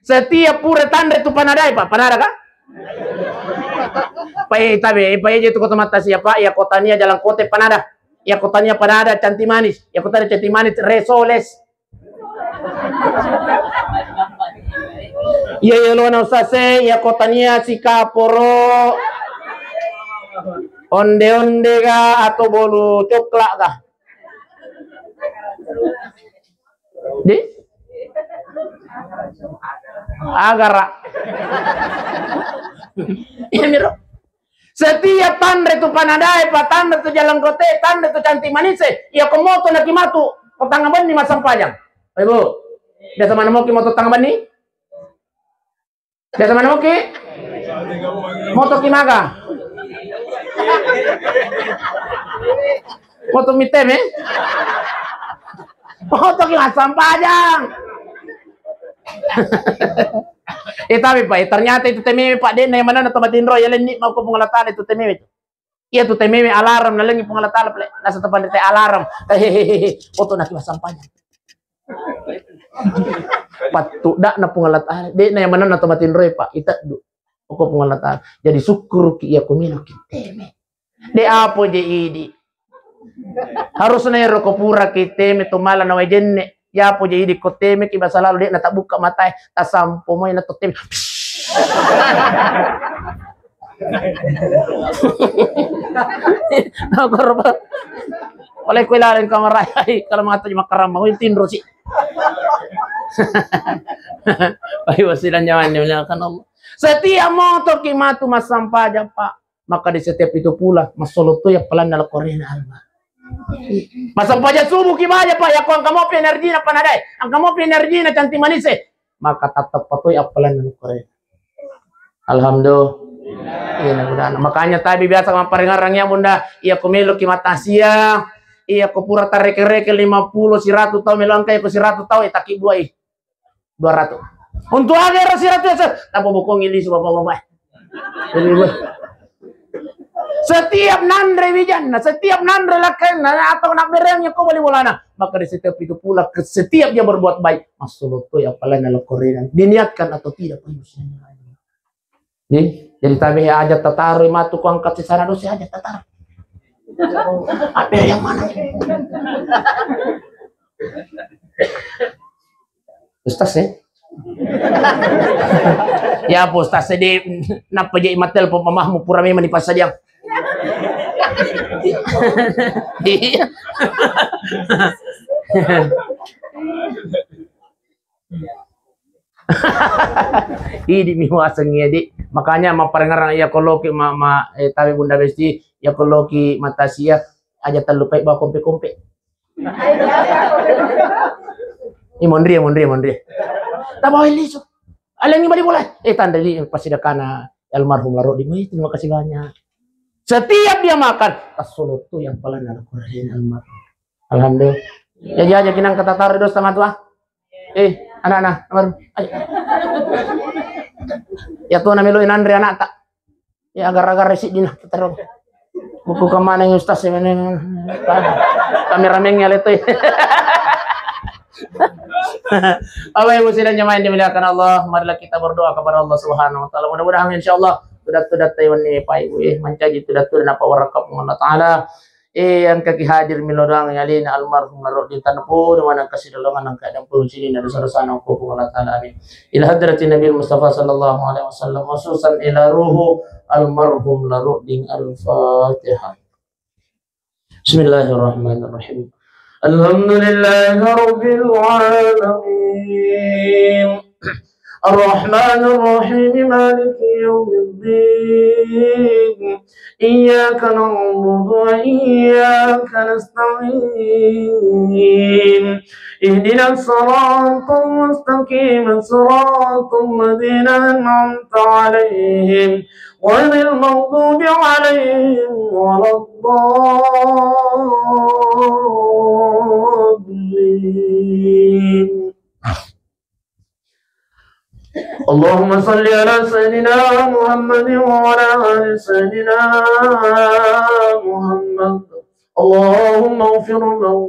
Setiap pura tanre tu panadai, Pak. Panada kah? Pai tabe, pai je tu kota mata siapa? Ya kota nia jalan kote panada. Ya kota nia panada cantik manis. Ya kota nia cantik manis resoles. Iya, iya, lo na usase, ya kota nia sikaporo. Onde-onde ga atau bolu coklat ga? Di? Agara. Iya, miro. Setiap tanre tu panadai, pa tanre tu jalan kote, tanre tu cantik manise, iya ko moto naki matu, ko tanga benni massempajang. Ibu, biasa mana moki moto tanga benni? Biasa mana moki? Moto ki maga? Moto miteme? Moto ki massempajang. Eh, tapi, Pak, eh, ternyata itu tememe, Pak, de na yang mana na tempat inro ya lenni mau ko pengelatana itu tememe itu. Iya tu tememe alarm, nalengi Puang Allah Taala pale. Nasa tepan te alarm. Hehehe. Oto naki massempajang. Pattu dak na Puang Allah Taala. De na yang mana na tempat inro, Pak. Ita du. Oko Puang Allah Taala. Jadi syukur ki iya ko melo ki teme. De apo je idi. Harusna ero ko pura ki teme to mala na wajenne. Yapo je idi ko teme ki basa lalu de na tabukka matae, tasampo moi na to teme. Nokor ba. Oleh kue laleng kamar raya, kalau mengatakan makaram, mau tinro sih. Ayo, sidang nyawa ini muliakan Allah. Setiap motor ki matu massempajang, Pak. Maka di setiap itu pula, massolo tu ya pelan dalam korena alma. Massempajang subuh ki baja, Pak, ya ko angka mopi energina panadai. Angka mopi energina cantik manise. Maka tetap patoi appelan dalam korena. Alhamdulillah. Iya, mudah-mudahan. Makanya tabi biasa mapparengarang ya, Bunda. Iya ko melo ki matasia. Iya ko pura tareke-reke lima puluh, siratu tau melo angka, iya ko siratu tau, eh, taki buai. Dua ratus. Untuk aga ero siratu ya, Sir? Tapa bokongi lisu bapak-bapak. Jadi, weh. Setiap nanre wijanna, setiap nanre lakkainna, atau nak berengnya ko bali bolana. maka di setiap itu pula, ke-, setiap dia berbuat baik, masuk tu yang paling dalam Quran. Diniatkan atau tidak, Pak Ibu. Jadi, jadi tabe aja tataroi matu ku angkat sisana dosa aja tataroi. Ada yang mana? Ustaz, ya? Ya, apa Ustaz, ya, di, napa je' matelpon mamahmu pura memang dipasadiang. Iya. Idi mi waseng iya, di. Makanya mapparengngerang iya ko loki ma, ma, eh, tabe Bunda Besti, iya ko loki matasia, aja tellu pai bawa kompe-kompe. Ini mondri, mondri, mondri. Tabawa lisu. Alengi bali bola. Eh, tanda di pasidakana almarhum Larodi. Wih, terima kasih banyak. Setiap dia makan, tassolo tu yang paling ada Quran almarhum. Alhamdulillah. Ya, ya, ya, kinang kata taruh dos sama tua. Eh, anak-anak, baru. Ayo. Ya, tuh namanya lu nanre anak tak. Ya, agar-agar resi dina terus. Buku kemana yang ustaz ya, mana yang kameramen ya, leto ya. Bapak Ibu sidang jemaah yang dimuliakan Allah, marilah kita berdoa kepada Allah Subhanahu wa Ta'ala. Mudah-mudahan, insya Allah, tudat-tudat Taiwan ini, Pak Ibu, eh, mencaji tudat-tudat apa warakap Allah Ta'ala. Eh, yang kaki hadir milodang yang alina almarhum Larodi tanpa di mana kasih dalangan angka dan pun sini dan dosa-dosa nang Allah Ta'ala. Amin. Ila hadratin Nabi Mustafa sallallahu alaihi wasallam, khususan ila ruhu almarhum Larodi. Al-Fatihah. Bismillahirrahmanirrahim. Alhamdulillahi rabbil alamin. Arrahmanirrahim. Maliki yaumiddin. Iyyaka na'budu wa iyyaka nasta'in. Ihdinas siratal mustaqim, siratal ladzina an'amta 'alaihim, ghairil maghdubi 'alaihim waladdallin. اللهم صل على سيدنا محمد وعلى آل سيدنا محمد. اللهم اغفر له،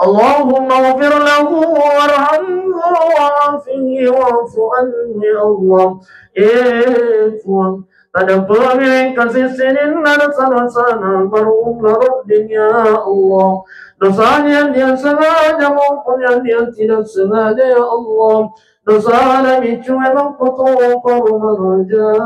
اللهم اغفر له وارحمه وعافه واعف عنه يا الله. Eh, Puang, tadampengi kasih sininna dosa-dosana almarhum Larodi, ya Allah. Dosanya yang dia sengaja maupun yang dia tidak sengaja, ya Allah. Dosana miccu memang kotor parumaraja,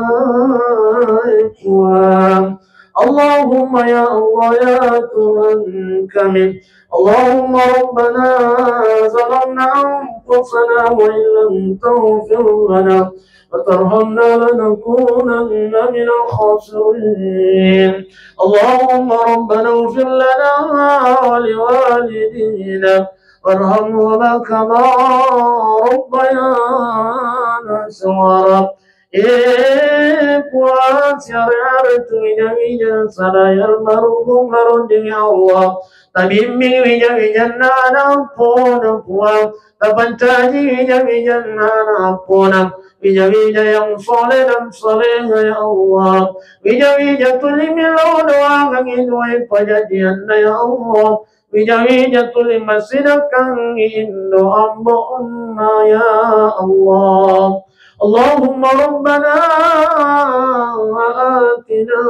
Puang. Allahumma ya Allah, ya Tuhan kami. Allahumma rabbana zalamna anfusana wa illam taghfir lana wa tarhamna lanakunanna minal khasirin. Allahumma rabbana ighfir lana wa liwalidina warhamhuma kama rabbayana shighara. Eh, Puang, siare-are tu wija-wija salai almarhum Larodi, ya Allah. Tabimbing wija-wijanna ana' eppona, Puang. Tapancaji wija-wijanna ana' eppona. Wija-wija yang soleh dan soleha, ya Allah. Wija-wija tuli millau doangang inuai pajajianna, ya Allah. Wija-wija tuli massidakkang indo ambo'na, ya Allah. Allahumma rabbana atina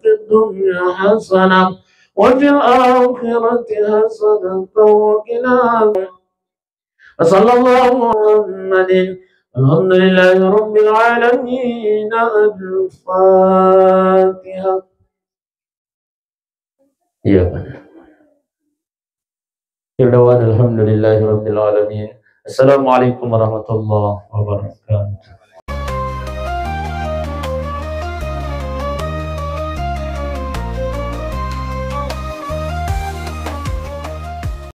fid dunya hasanah wa fil akhirati hasanah wa qina. Wa sallallahu Muhammadin. Alhamdulillahi rabbil alamin. Al-Fatihah. Iya, Pak. Akhir da'wana alhamdulillahi rabbil alamin. Assalamualaikum warahmatullahi wabarakatuh.